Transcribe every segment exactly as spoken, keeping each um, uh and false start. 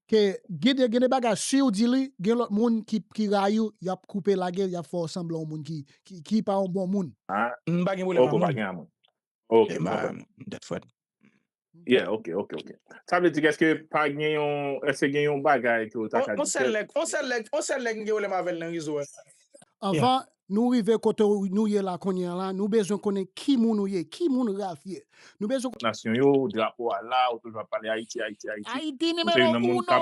ke gen de, gen de bagay, si w di li, gen lòt moun ki, ki rayi w, y ap koupe lage, y ap fè w sanble yon moun ki, ki, ki pa yon bon moun. M pa gen pwoblèm ak moun. Ok, ok. Yeah, ok, ok, ok. Sa vle di, èske pa gen yon, èske gen yon bagay ke w ta ka di? On sèl nèg, on sèl nèg, on sèl nèg m gen pwoblèm avè l nan rezo a. Anvan nou rive kote nou ye la kounye a la, nou bezwen konnen ki moun ou ye, ki moun Ralph ye. Nou bezwen. Nasyon yo, drapo a la, ou toujou ap pale Ayiti, Ayiti, Ayiti. Ayiti nimewo uno.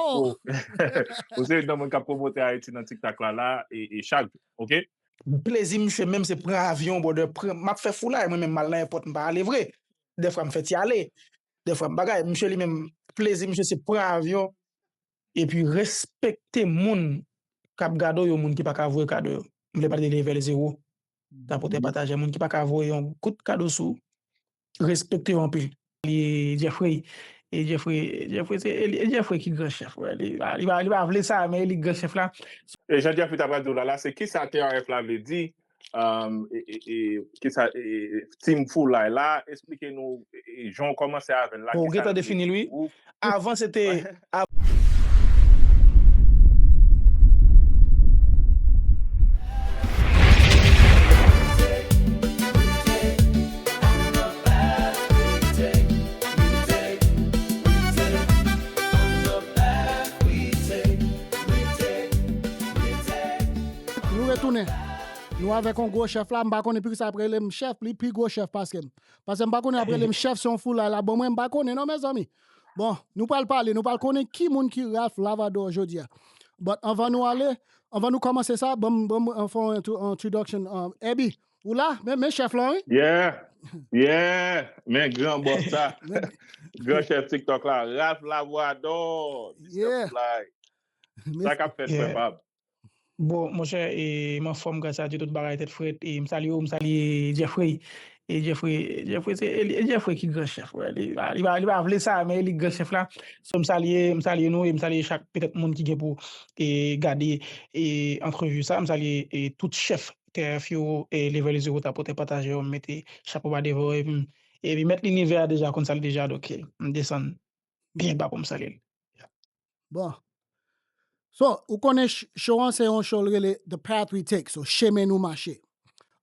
Ou se youn nan moun k ap pwomote Ayiti nan TikTok la, la, e, e chak jou, ok? Plezi m se menm se pran avyon, brother, pran, m ap fè foulay, mwen menm m al nan èpòt, m pa ale vre. Dèfwa m fè ti ale. Dèfwa m bagay. Misye li menm, plezi misye se pran avyon, epi respekte moun k ap gade w yo, moun ki pa ka voye kado yo. M vle pale de level zero. Tapotè pataje, moun ki pa ka voye yon gout kado sou ou, respekte yo anpil. Li Jeffrey, e Jeffrey, Jeffrey se, e Jeffrey ki gran chèf, wè. Li pa, li pa, li pa vle sa, men li gran chèf la. E jan Jeffrey ta pral di w la, la, se kisa T R F la vle di, um, e, e, e, kisa, e, e, Team Foulay la, eksplike nou, e, e, jan w kòmanse avè l la, bon, ou gentan defini l, wi. Avan, se te, Nou retounen. Nou avèk yon gwo chèf la, m pa konnen poukisa ap rele m chèf, li pi gwo chèf pase m. Pase m pa konnen ap rele m chèf, se yon foulay la ban mwen, m pa konnen non, mezanmi. Bon, nou pral pale, nou pral konnen ki moun ki Ralph Lavrador jodi a. But anvan nou ale, anvan nou kòmanse sa, ban m, ban m, uh, fè yon intro-, introduction. Um, Ebi, ou la? Men, men chèf lan, wi. Yeah, yeah, men gran bòs sa. Gran chèf TikTok la, Ralph Lavrador. Yeah. Sa k ap fèt, frè pam? Bon, monchè, e, m anfòm, gras a Dye, tout bagay tèt frèt. E m salye w, m salye Jeffrey. E Jeffrey, Jeffrey se, e, e Jeffrey ki gran chèf, wè. Li pa, li pa, li pa vle sa, men li gran chèf la. So, m salye, m salye nou e m salye chak petèt moun ki gen pou, e, gade, e, antrevi sa. M salye, e, tout chèf T R F yo, e, level zero, tapotè pataje yo, m mete chapo ba devan yo, epi, epi mèt linivè a deja konn sa l deja, donk, e, m desann byen ba pou m salye l. Bon. So, ou konnen ch-, show an se yon show l rele The Path We Take. So, chemen nou mache.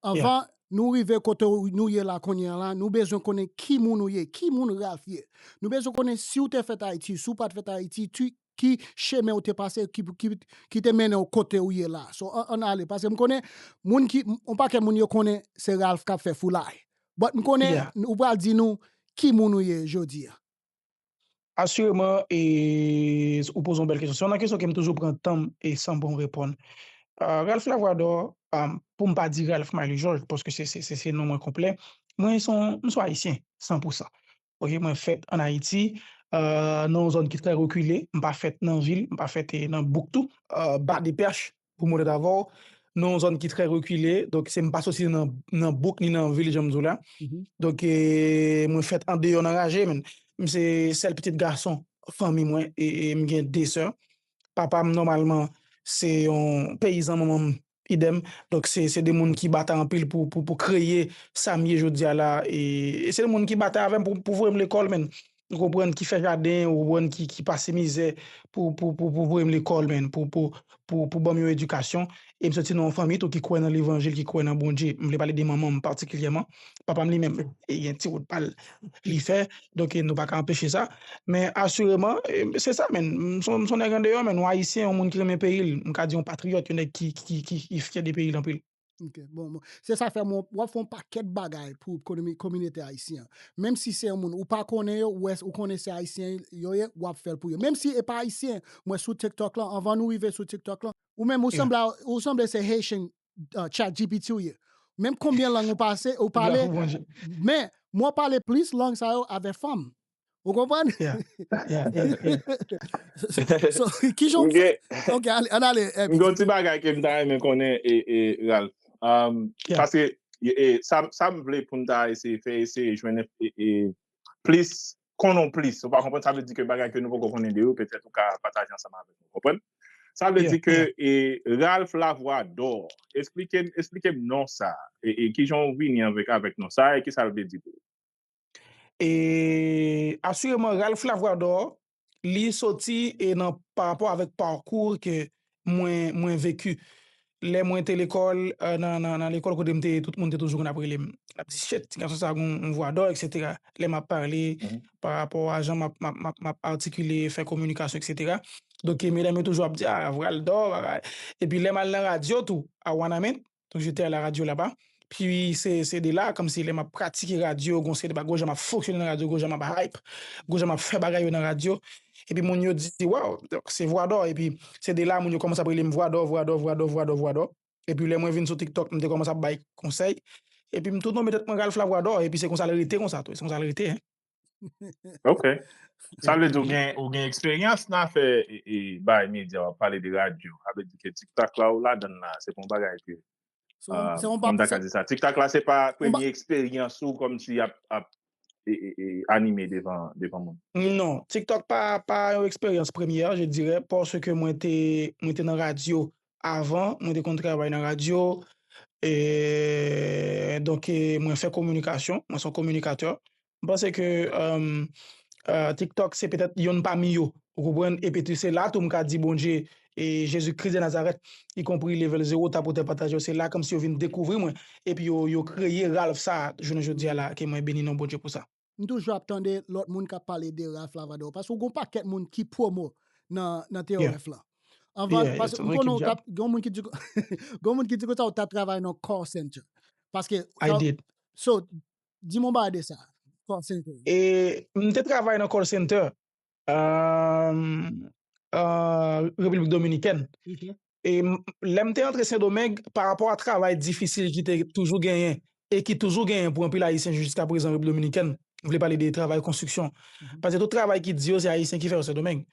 Anvan nou rive kote w-, nou ye la kounye a la, nou bezwen konnen ki moun ou ye, ki moun Ralph ye. Nou bezwen konnen si w te fèt Ayiti, si w pa t fèt Ayiti, ti, ki chemen w te pase, ki, ki, ki te mennen w kote w ye la. So, ann, ann ale. Paske m konnen, moun ki, m, yon pakèt moun yo konnen se Ralph k ap fè foulay. But m konnen, yeah, ou pral di nou ki moun ou ye jodi a. Asireman, e, ou poze yon bèl kesyon. Se yon kesyon ke m toujou pran tan m e san bon reponn. A, Ralph Lavrador, a, pou m pa di Ralph Miley Georges, paske se, se, se, se non mwen konplè, mwen se yon, m se yon Ayisyen, san pou san. Ok, mwen fèt ann Ayiti, a, nan yon zòn ki trè rekile, m pa fèt nan vil, m pa fèt, e, nan bouk tou, a, ba de pèch, pou m onèt avè w, nan yon zòn ki trè rekile, donk se m pa soti nan, nan bouk ni nan vil, jan m di w la. Donk, e, mwen fèt andeyò nan raje, men m se sèl pitit gason fanmi mwen, e, e m gen de sè. Papa m, nòmalman, se yon peyizan, manman m, idèm. Donk, se, se de moun ki batay anpil pou, pou, pou kreye sa m ye jodi a la. E, e se de moun ki batay avè m pou, pou voye m lekòl, men. Ou konprann, ki fè jaden, ou konprann, ki, ki pase mizè pou, pou, pou, pou voye m lekòl, men, pou, pou, pou, pou ban m yon edikasyon. E m soti nan yon fanmi tou ki kwè nan levanjil, ki kwè nan Bondye. M vle pale de manman m patikilyèman. Papa m li menm, e gen ti wout pa l li fè. Donk, e nou pa ka anpeche sa. Men asireman, e, se sa, men. M se yon, m se yon nèg andeyò, men, yon Ayisyen, yon moun ki renmen peyi l. M ka di yon patriyòt, yon nèg ki, ki, ki, ki fyè de peyi l anpil. Ok, bon, bon. Se sa fè mwen, w ap fè yon pakèt bagay pou konomi-, kominote ayisyen an. Menm si se yon moun ou pa konnen yo, ou wè, ou konnen se Ayisyen yo ye, w ap fè l pou yo. Menm si e pa Ayisyen, mwen sou TikTok lan, anvan nou rive sou TikTok lan, ou menm ou sanble a, ou sanble se Haitian, uh, ChatGPT ou ye. Menm konbyen lang ou pase, ou pale, men mwen pale plis lang sa yo avè fanm. Ou konprann? Yeah, yeah, yeah, yeah. So, so, kijan w fè? Ok, ale, ann ale, eh, m gen yon ti bagay ke m ta renmen konnen, e, e, Ralph. Um, yeah. Paske, e, e, sa, sa m vle pou n ta eseye fè, eseye jwenn, e, e, plis, konnen w plis. Ou pa konprann? Sa vle di ke bagay ke nou poko konnen de yo, petèt ou ka pataje ansanm avèk nou. Konprann? Sa vle di ke, yeah, e, Ralph Lavrador, eksplike, eksplike m non sa. E, e kijan w vini avèk, avèk non sa, e kisa l vle di pou ou? E asireman, Ralph Lavrador, li soti e nan pa rapò avèk pakou ke mwen mwen veki. Lè mwen te lekòl, nan nan nan lekòl kote m te ye, tout moun te toujou konn ap rele m, ap di, "Shit, ti gason sa gon yon vwa dò," etsetera. Lè m ap pale pa rapò a jan m ap m ap m ap m ap atikile, fè kominikasyon, etsetera. Donk medam yo toujou ap di, "A, vwa l dò, bagay." Epi lè m al nan radyo tou, a Wanament, donk je te a la radyo laba. Pi se se de la, kòmsi lè m ap pratike radyo, gon seri de bagay, gon jan m ap fonksyone nan radyo, gon jan m ap hype, gon jan m ap fè bagay yo nan radyo. Epi moun yo di, "Waw, donk se vwa dò." Epi se de la moun yo kòmanse ap rele m vwa dò, vwa dò, vwa dò, vwa dò, vwa dò. Epi lè mwen vin sou TikTok, m te kòmanse ap bay konsèy. Epi m tou nonmen tèt mwen Ralph Lavwador, epi se konsa l rete konsa tou, se konsa l rete, hein. Ok. Sa vle di ou gen ou gen eksperyans nan afè e, e bay medya, w ap pale de radyo. Sa vle di ke TikTok la ou ladan l la, se pa yon bagay ke So, se yon pa m ta ka di sa. TikTok la se pa premye eksperyans ou kòmsi ap ap e, e, e, anime devan devan moun. Non, TikTok pa pa yon eksperyans premyè, je dirais, paske mwen te mwen te nan radyo avan, mwen te konn travay nan radyo. E, donk e, mwen fè kominikasyon, mwen se yon kominikatè. M panse ke um, uh, TikTok se petèt yonn pami yo. Ou konprann? Epi tou se la tou m ka di Bondye e Jezi Kris de Nazarèt, ikonpri Level Zero, Tapotè Pataje yo, se la kòmsi yo vin dekouvri mwen. Epi yo, yo kreye Ralph sa, jounen jodi a la, ke mwen beni non Bondye pou sa. M toujou ap tande lòt moun k ap pale de Ralph Lavador, paske w gon pakèt moun ki pwomo nan, nan T R F lan. Anvan, paske m konnen w t ap, gon moun ki di, gon moun ki di konsa w t ap travay nan call center. Paske, I did. So, di m yon bagay de sa. Call center. E, m te travay nan call center. Repiblik Dominikèn. E lè m te antre Sendomeng, pa rapò a travay difisil ki te toujou genyen e ki toujou genyen pou anpil Ayisyen jiskaprezan Repiblik Dominikèn, m vle pale de travay konstriksyon. Paske tout travay ki di yo, se Ayisyen ki fè yo Sendomeng.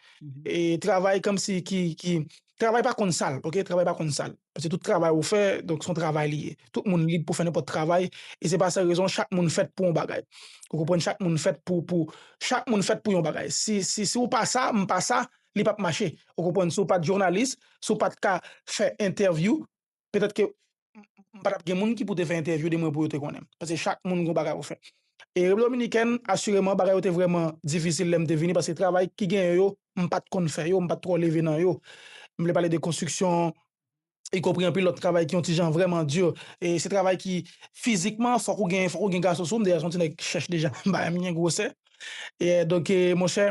E travay kòmsi ki, ki, travay pa konn sal, oke? Travay pa konn sal. Paske tout travay ou fè, donk, se yon travay li ye. Tout moun lib pou fè nenpòt travay, e se pa san rezon, chak moun fèt pou yon bagay. Ou konprann, chak moun fèt pou, pou, chak moun fèt pou yon bagay. Si, si, si ou pa sa, m pa sa, li p ap mache. Ou konprann, si w pa t jounalis, si w pa t ka fè entèvyou, petèt ke m pa t ap gen moun ki pou te fè entèvyou de mwen pou yo te konnen m. Paske chak moun gon bagay pou fè. E Repiblik Dominikèn, asireman, bagay yo te vrèman difisil lè m te vini, paske travay ki genyen yo, m pa t konn fè yo, m pa t twò leve nan yo. M vle pale de konstriksyon, ikonpri anpil lòt travay ki yon ti jan vrèman di. E se travay ki fizikman, fòk ou gen, fòk ou gen gason sou m, dayè se yon ti nèg chèch deja, m pa menm gen gwosè. E, donk, e, monchè,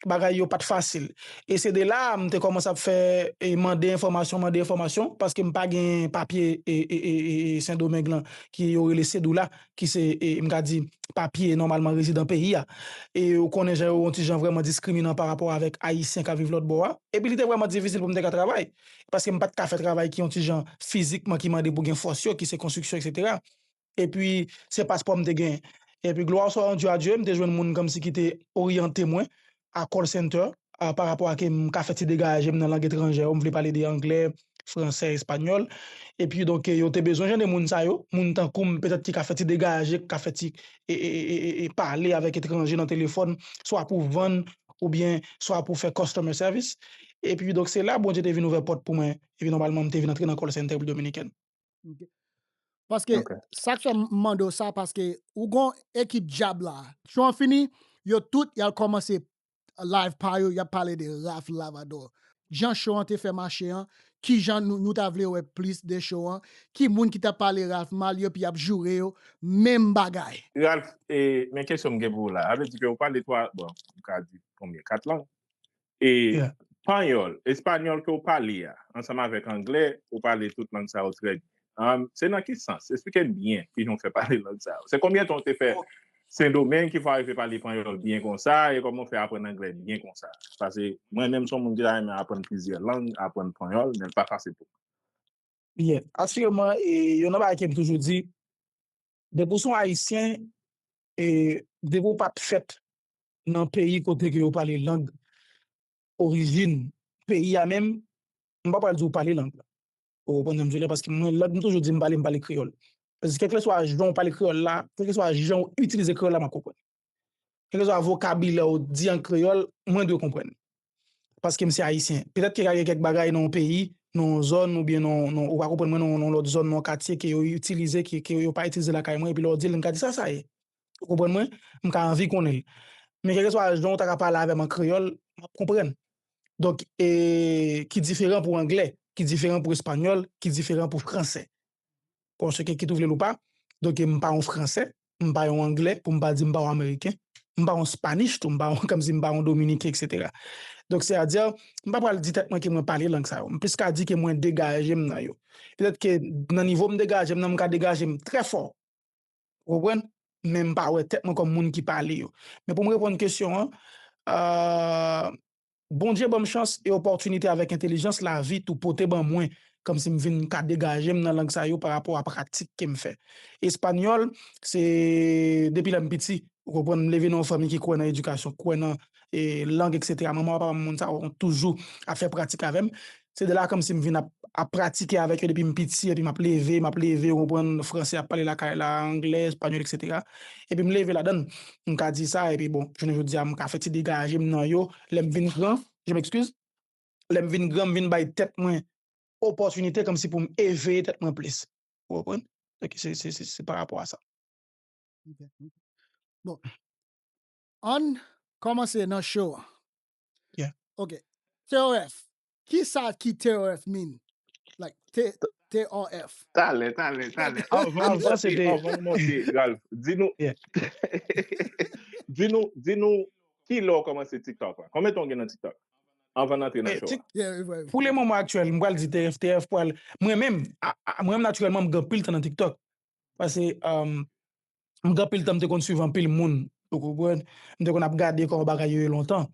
bagay yo pa t fasil. E se de la a m te kòmanse ap fè, e, mande enfòmasyon, mande enfòmasyon, paske m pa gen papye, e, e, e, e, e Sendomeng lan, ki yo rele CEDULA, ki se, e, m ka di, papye nòmalman rezidan peyi a. E ou konnen jan yo yon ti jan vrèman diskriminyan pa rapò avèk Ayisyen k ap viv lòt bò a. Epi li te vrèman difisil pou m te ka travay. Paske m pa t ka fè travay ki yon ti jan fizikman ki mande pou gen fòs yo, ki se konstriksyon, etsetera. Epi, se paspò m te genyen. Epi, glwa swa randu a Dye, m te jwenn moun kòmsi ki te oryante mwen a call center, a, pa rapò a ke m ka fè ti degaje m nan lang etranjè yo, m vle pale de anglè, fransè, espanyòl. Epi, donk, yo te bezwen jan de moun sa yo, moun tankou m, petèt ki ka fè ti degaje, ki ka fè ti e, e, e, e, e pale avèk etranje nan telefòn, swa pou vann, oubyen swa pou fè customer service. Epi, donk, se la Bondye te vin ouvè pòt pou mwen. Epi, nòmalman, m te vin antre nan call center Repiblik Dominikèn. Paske, sa k fè m mande w sa, paske ou gon ekip djab la. Show an fini, yo tout, y al kòmanse live pa yo, y ap pale de Ralph Lavador. Jan show an te fè mache an, kijan nou, nou ta vle wè plis de show an, ki moun ki t ap pale Ralph mal yo, epi y ap joure yo, menm bagay. Ralph, e, men kesyon m gen pou ou la. Sa vle di ke ou pale twa, bon, m ka di konbyen, kat lang? E panyòl, espanyòl ke w pale a, ansanm avèk anglè, ou pale tout lang sa yo trè byen. Um, se nan ki sans? Esplike m byen kijan w fè pale lang sa yo. Se konbyen tan w te fè Sendomeng ki fè w rive pale panyòl byen konsa, e kòman w fè aprann anglè byen konsa? Paske mwen menm se yon moun ki ta renmen aprann plizyè lang, aprann panyòl, men l pa fasil pou mwen. Byen, asireman, e, youn nan bagay ke m toujou di, depi w se yon Ayisyen, e, depi w pa t fèt nan peyi kote ke yo pale lang orijin peyi a menm, m pa pral di w pale lang la. Ou konprann sa m di w la, paske mwen, lòt, m toujou di m pale, m pale kreyòl. Paske kèlkeswa jan w pale kreyòl la, kèlkeswa jan w itilize kreyòl la, m ap konprann. Kèlkeswa vokabilè w di an kreyòl, mwen dwe konprann. Paske m se Ayisyen. Petèt ke ka gen kèk bagay nan yon peyi, nan yon zòn, oubyen nan, nan, ou pa konprann mwen, nan, nan yon lòt zòn, nan yon katye ke yo itilize, ke, ke yo pa itilize lakay mwen, epi lè w di l, m ka di, "Sa sa ye?" Ou konprann mwen? M ka anvi konnen l. Men kèlkeswa jan w ta ka pale avè m an kreyòl, m ap konprann. Donk, e, ki diferan pou anglè, ki diferan pou espanyòl, ki diferan pou fransè. Paske ki tou vle l ou pa, donk m pa yon fransè, m pa yon anglè, pou m pa di m pa yon ameriken, m pa yon spanish tou, m pa yon, kòmsi m pa yon dominiken, etsetera. Donk, sètadi, m pa pral di tèt mwen ke mwen pale lang sa yo. M plis ka di ke mwen degaje m nan yo. Petèt ke nan nivo m degaje m nan, m ka degaje m trè fò. Ou konprann? Men m pa wè tèt mwen kòm moun ki pale yo. Men pou m reponn kesyon an, euh, Bondye ban m chans e opòtinite avèk entèlijans lavi tou pote ban mwen, kòmsi m vin ka degaje m nan lang sa yo pa rapò a pratik ke m fè. Espanyòl, se depi lè m piti, ou konprann, m leve nan yon fanmi ki kwè nan edikasyon, kwè nan, e, lang, etsetera. Manman, papa m, moun sa yo toujou ap fè pratik avè m. Se de la kòmsi m vin ap, ap pratike avèk yo depi m piti, epi m ap leve, m ap leve, ou konprann, fransè ap pale lakay la, anglè, espanyòl, etsetera. Epi m leve ladan l. M ka di sa, epi bon, jounen jodi a, m ka fè ti degaje m nan yo. Lè m vin gran, je m'excuse, lè m vin gran, m vin bay tèt mwen opòtinite kòmsi pou m eveye tèt mwen plis. Ou konprann? Donk, se, se, se, se pa rapò a sa. Ok, ok. Bon. Ann kòmanse nan show an. Yeah. Ok. T R F. Kisa ki T R F mean? Like, T, T R F. Talè, talè, talè. Anvan nou Avan monte, se te anvan nou monte, Ralph, di nou, Yeah. di nou, di nou, ki lè w kòmanse TikTok la? Konbyen tan w gen nan TikTok? Anvan n antre nan Eh, show Tik- a. Yeah, right. Pou le moman aktyèl, m pral di T R F, T R F pral, mwen menm, a- a- mwen menm natirèlman, m gen anpil tan nan TikTok. Paske, um, m gen anpil tan, m te konn swiv anpil moun, ou konprann? M te konn ap gade kòman bagay yo ye lontan.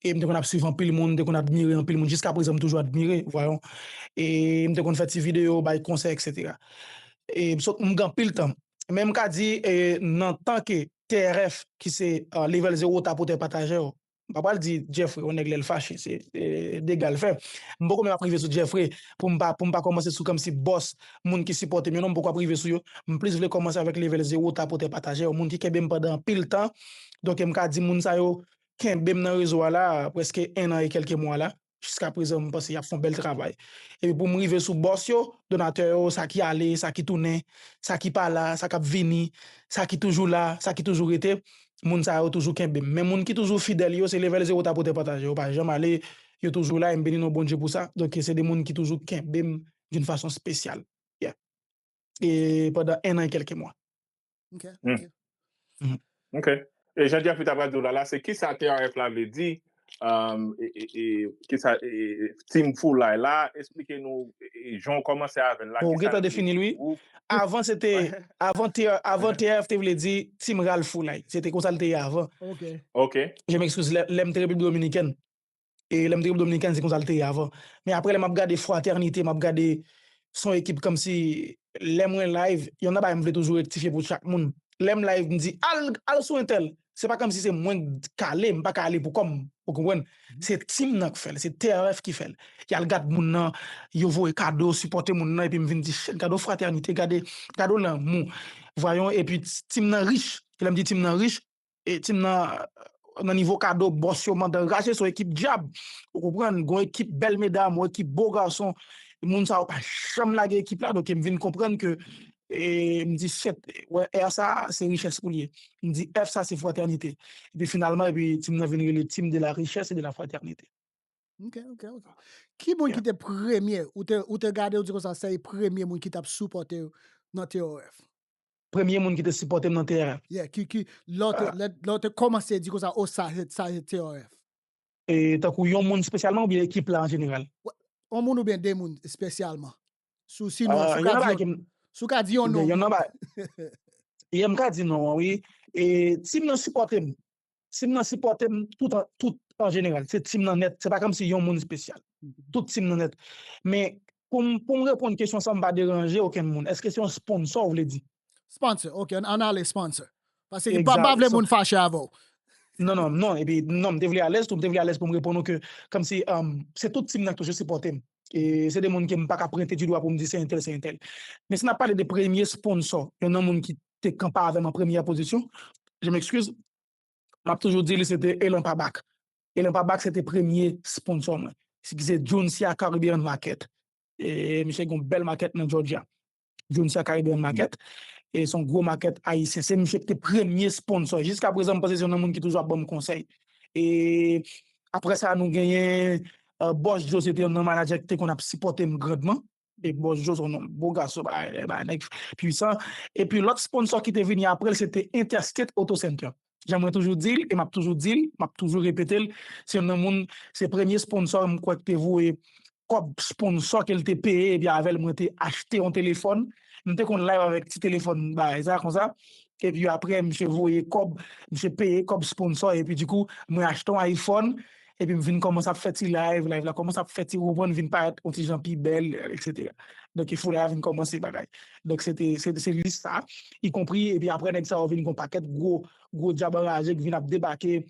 E m te konn ap swiv anpil moun, m te konn admire anpil moun. Jiska prezan, m toujou admire, vwayon. E m te konn fè ti videyo, bay konsèy, etsetera. E m sot, m gen anpil tan. Men m ka di, e, nan tan ke T R F, ki se, uh, Level Zero, Tapotè Patajè, m pa pral di Jeffrey, yon nèg lè l fache, se, se dega l fè. M poko menm ap rive sou Jeffrey pou m pa, pou m pa kòmanse sou kòmsi bòs, moun ki sipòte m yo, non, m poko ap rive sou yo. M plis vle kòmanse avèk Level Zero, Tapotè Patajè, yon moun ki kenbe m pandan anpil tan. Donk, m ka di moun sa yo kenbe m nan rezo a la, prèske en an e kèlke mwa la. Jiska prezan, m panse y ap fè yon bèl travay. Epi pou m rive sou bòs yo, donatè yo, sa ki ale, sa ki tounen, sa ki pa la, sa k ap vini, sa ki toujou la, sa ki toujou rete, moun sa yo toujou kenbe m. Men moun ki toujou fidèl yo, se Level Zero, Tapotè Patajè. Yo pa janm ale, yo toujou la, e m beni non Bondye pou sa. Donk, se de moun ki toujou kenbe m d'une façon spéciale. Yeah. E pandan en an e kèlke mwa. Ok, Hmm. ok. Ok. E jan Jeffrey ta pral di w la, la, se kisa T R F la vle di? Um, e, e, e, kisa e, e, Team Foulay la? Eksplike nou e, e, jan w kòmanse avè l la. Bon, ou Kisa gentan l vle defini l, wi. di pou Avan, se te, avan T R, avan T R F te vle di Team Ralph Foulay. Se te konsa l te ye avan. Ok. Ok. Je m'excuse, lè, lè m te Repiblik Dominikèn. E lè m te Repiblik Dominikèn, se konsa l te ye avan. Men apre, lè m ap gade Fraternité, m ap gade, se yon ekip kòmsi, lè mwen live, yon nan bagay m vle toujou rektifye pou chak moun. Lè m live, m di, al, al sou entèl. Se pa kòmsi se mwen k ale, m pa ka ale pou kò m. Ou konprann? Se team nan k fè l, se T R F ki fè l. Y al gad moun nan, yo voye kado, sipòte moun nan, epi m vin di, shit, gade yon Fraternité, gade, gade yon lanmou. Vwayon, epi team nan rich. E lè m di team nan rich, e team nan, nan nivo kado, bòs yo mandan rache, se yon ekip dyab. Ou konprann? Gon ekip bèl medam, yon ekip bo gason. Moun sa yo pa janm lage ekip la, donk m vin konprann ke, e, m di, shit, wè, R sa, se richès pou l ye. M di, F sa, se fratènite. Epi finalman, epi team nan vin rele Team de la richesse et de la fraternité. Ok, ok, ok. Ki moun ki te premye, ou te, ou te gade, ou di konsa, se premye moun ki t ap sipòte w nan T R F? Premye moun ki te sipòte m nan T R F. Yeah, ki, ki, lè w te, lè, lè w te kòmanse di konsa, o, sa, se, sa, se T R F. E tankou yon moun espesyalman oubyen ekip la an jeneral? Yon moun oubyen de moun espesyalman? Sou, sinon, Ah, si w yon ka nan di bagay yon, ke m, si w ka di yon oubyen non. Yon nan bagay. Yeah, m ka di non an, wi. E team nan sipòte m. Team nan sipòte m tout an, tout an jeneral. Se team nan nèt. Se pa kòmsi yon moun espesyal. Tout team nan nèt. Men, pou m, pou m reponn kesyon san m pa deranje okenn moun, èske se yon sponsor ou vle di? Sponsor, ok, ann, ann ale sponsor. Paske m pa, m pa vle Egzak. Moun fache avè w. Non, non, non. Epi, non, m te vle alèz tou. M te vle alèz pou m reponn ou ke, kòmsi, um, se tout team nan ki toujou sipòte m. E se de moun ke m pa ka pwente di dwa pou m di se entèl, se entèl. Men si n ap pale de premye sponsor, yon nan moun ki te kanpe avè m an premyè pozisyon, je m'excuse, m ap toujou di li, se te Elan Pabak. Elan Pabak, se te premye sponsor mwen. Se ki se Juncia Caribbean Market. E misye gen yon bèl market nan Georgia. Juncia Caribbean Market. E se yon gwo market ayisyen. Se misye ki te premye sponsor. Jiska prezan, m panse se yon nan moun ki toujou ap ban m konsèy. E Apre sa, nou genyen uh, Boss Joe, se te yon nan manadjè ki te konn ap sipòte m grandman. E Boss Joe, se yon bon gason, ba, ba, nèg pwisan. Epi lòt sponsò ki te vini apre l, se te Interstate Auto Center. Jan mwen toujou di l, e m ap toujou di l, m ap toujou repete l, se yon nan moun, se premye sponsò m kwè ki te voye kòb sponsò ke l te peye, epi avè l mwen te achte yon telefòn. M te konn live avèk ti telefòn bagay sa konsa. Epi apre, misye voye kòb, misye peye kòb sponsò, epi dikou, mwen achte yon iPhone, epi m vin kòmanse ap fè ti live, live la kòmanse ap fè ti, ou konprann, vin parèt yon ti jan pi bèl, etsetera. Donk, e foulay la vin kòmanse bagay. Donk, se te, se, se lis sa, ikonpri, epi apre, nèg sa yo vin gon pakèt gwo, gwo djab anraje ki vin ap debake,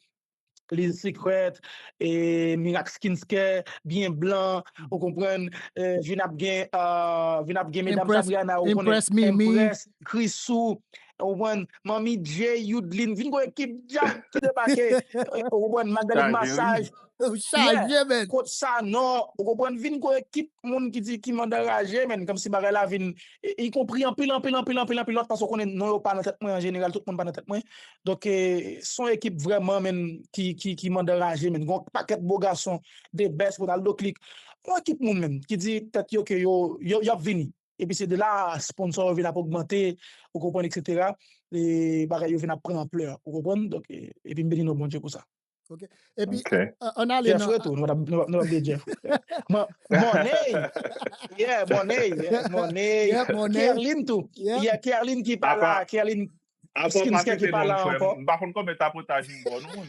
Liz Secret, e Miracle Skincare, byen blan, ou konprann, eh, vin ap gen, ah, vin ap gen medam Sabriana, ou konnen, Empress Mimi, Empress, Chrisou, ou konprann, Manmi J, Youdlin, vin gon ekip djab ki debake, ou konprann, Magdalene Massage, chaje, men. Kot sa, non, ou konprann, vin gon ekip moun ki di, ki mande anraje, men, kòmsi bagay la vin, ikonpri anpil, anpil, anpil, anpil, anpil lòt, paske ou konnen non yo pa nan tèt mwen, an jeneral, tout moun pa nan tèt mwen. Donk, eh, se yon ekip vrèman, men, ki, ki, ki mande anraje, men. Gon pakèt bo gason, The Best, Ronaldo Click. Yon ekip moun, men, ki di tèt yo ke yo, yo, y ap vini. Epi se de la, sponsò yo vin ap ogmante, ou konprann, etsetera. E bagay yo vin ap pran anplè, ou konprann? Donk, eh, epi m beni non Bondye pou sa. Ok. Epi, an ale nan Jeffrey tou, nou pa, nou pa, nou pa bliye Jeffrey. Monet. Yeah, Monet. Yeah, Monet. Yeah, Monet. Kerline tou. Yeah, Kerline ki pa la. Kerline. Apa w pa site non m, frè m. M pa konn konbyen tapotaj m ba w non.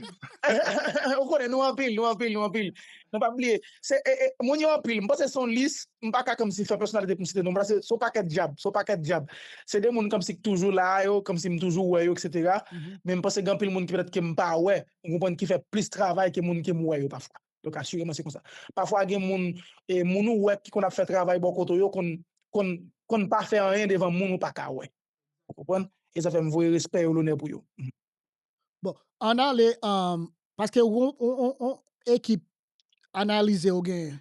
Ou konnen nou anpil, nou anpil, nou anpil. Nou pa bliye. Se, e, e, moun yo anpil. M panse se yon lis, m pa ka kòmsi fè pèsonalite pou m site non. Paske se yon pakèt djab, se yon pakèt djab. Se de moun kòmsi ki toujou la yo, kòmsi m toujou wè yo, etsetera. Men m panse gen anpil moun ki petèt ke m pa wè, ou konprann, ki fè plis travay ke moun ke m wè yo pafwa. Donk, asireman, se konsa. Pafwa, gen moun, e, moun ou wè ki konn ap fè travay bò kote w yo, konn, konn, konn pa fè anyen devan moun ou pa ka wè. Ou konprann? E sa fè m voye respè yo, lonè pou yo. Bon, ann ale, um, paske yon, yon, yon, yon ekip analize ou genyen.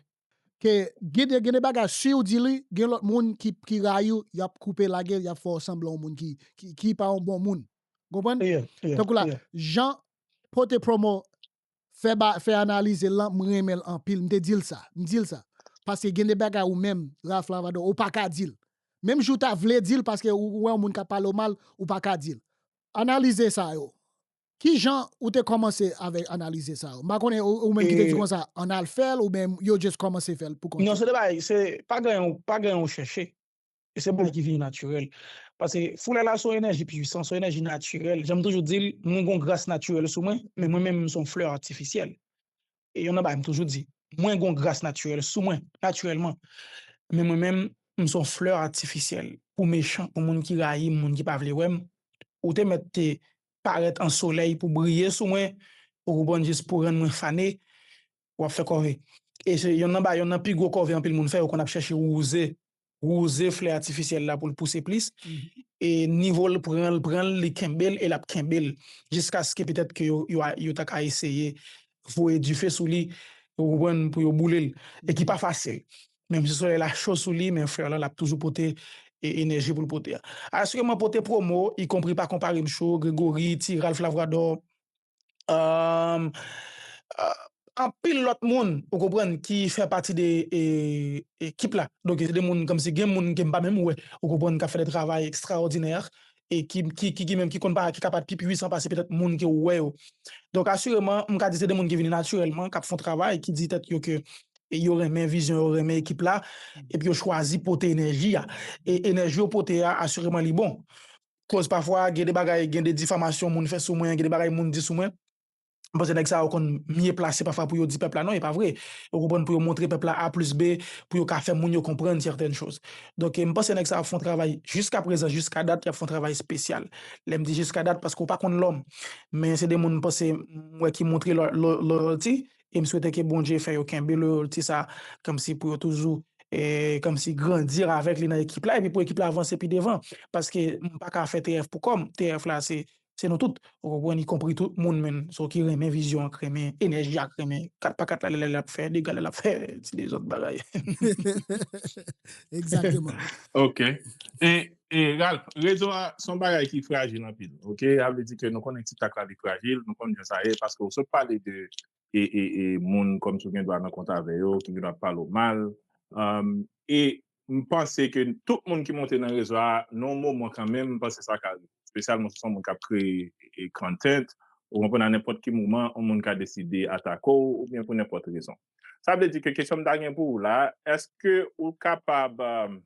Ke gen de, gen de bagay, si w di li, gen lòt moun ki, ki rayi w, y ap koupe lage, y ap fè w sanblan yon moun ki, ki, ki pa yon bon moun. Konprann? Yeah, yeah, tankou la, yeah. Jan Pote Promo fè ba, fè analize l lan, m renmen l anpil. M te di l sa. M di l sa. Paske gen de bagay ou menm, Ralph Lavado, ou pa ka di l. Menm jan w ta vle di l, paske ou, ou wè yon moun k ap pale w mal, ou pa ka di l. Analize sa yo. Ki jan ou te kòmanse avèk analize sa yo? M pa konnen ou, ou menm ki te di konsa, ann al fè l, oubyen yo just kòmanse fè l pou kont yo? Non, se de bagay, se pa gen yon, pa gen yon chèche. E se bagay ki vini natirèl. Paske foulay la se yon enèji pwisan, se yon enèji natirèl. Jan m toujou di l, mwen gon gras natirèl sou mwen, men mwen menm m se yon flè atifisyèl. E youn nan bagay m toujou di, mwen gon gras natirèl sou mwen, natirèlman. Men mwen menm, m se yon flè atifisyèl. Pou mechan, pou moun ki rayi m, moun ki pa vle wè m, ou te mèt te parèt an solèy pou briye sou mwen, ou konprann, jis pou rann mwen fane, w ap fè kòve. E se youn nan bagay, youn nan pi gwo kòve anpil moun fè, yo konn ap chèche wouze, wouze flè atifisyèl la pou l pouse plis. E nivo l pran l, pran l, li kenbe l, e l ap kenbe l. Jiskaske petèt ke yo, yo, yo ta ka eseye voye dife sou li, ou konprann, pou yo boule l. E ki pa fasil. Menm si solèy la cho sou li, men flè lan, l ap toujou pote e, enèji pou l pote a. Asireman, Pote Promo, ikonpri Pa Konpare M Show, Gregory, Ti Ralph Lavrador, um, uh, anpil lòt moun, ou konprann, ki fè pati de e, ekip la. Donk, se de moun kòmsi gen moun ke m pa menm wè, ou konprann, k ap fè de travay ekstraòdinè, e ki, ki, ki, ki menm ki konn pa, ki kapab pi pwisan pase petèt moun ke w wè yo. Donk, asireman, m ka di se de moun ki vini natirèlman, k ap fè yon travay, ki di tèt yo ke e yo renmen vizyon, yo renmen ekip la, epi yo chwazi pote enèji a. E enèji yo pote a, asireman, li bon. Koz pafwa, gen de bagay, gen de difamasyon moun fè sou mwen, gen de bagay moun di sou mwen. M panse nèg sa yo konn mye plase pafwa pou yo di pèp la non, e pa vre. Yo konprann pou yo montre pèp la A plis B, pou yo ka fè moun yo konprann sètèn choz. Donk, e m panse nèg sa yo ap fè yon travay jiska prezan, jiska dat, y ap fè yon travay espesyal. Lè m di jiska dat, paske w pa konn lòm. Men se de moun m panse m wè ki montre lo-, lo-, loyalty, e m swete ke Bondye fè yo kenbe loyalty sa, kòmsi pou yo toujou, e, kòmsi grandi avèk li nan ekip la, epi pou ekip la avanse pi devan. Paske m pa ka fè T F pou kò m. T F la, se, se nou tout. Ou konprann, ikonpri tout moun, menm. Sa ki renmen vizyon an, ki renmen enèji a, ki renmen kat pa kat la, lè, lè l ap fè dega, lè l ap fè ti dezòd bagay. Egzakteman. Ok. E, e, Ralph, rezo a, se yon bagay ki frajil anpil. Ok? A vle di ke nou konnen TikTok la, li frajil, nou konnen jan sa ye, paske w sot pale de e, e, e moun kòmsi w gen dwa nan kont avè yo, ki gen dwa pale w mal. Um, e m panse ke tout moun ki monte nan rezo a, nan yon moman kanmenm, m panse sa ka rive. Espesyalman si se yon moun k ap kreye e, content, ou konprann, a nenpòt ki moman, yon moun ka deside atake w, oubyen pou nenpòt rezon. Sa vle di ke kesyon m ta gen pou ou la, èske ou kapab, um,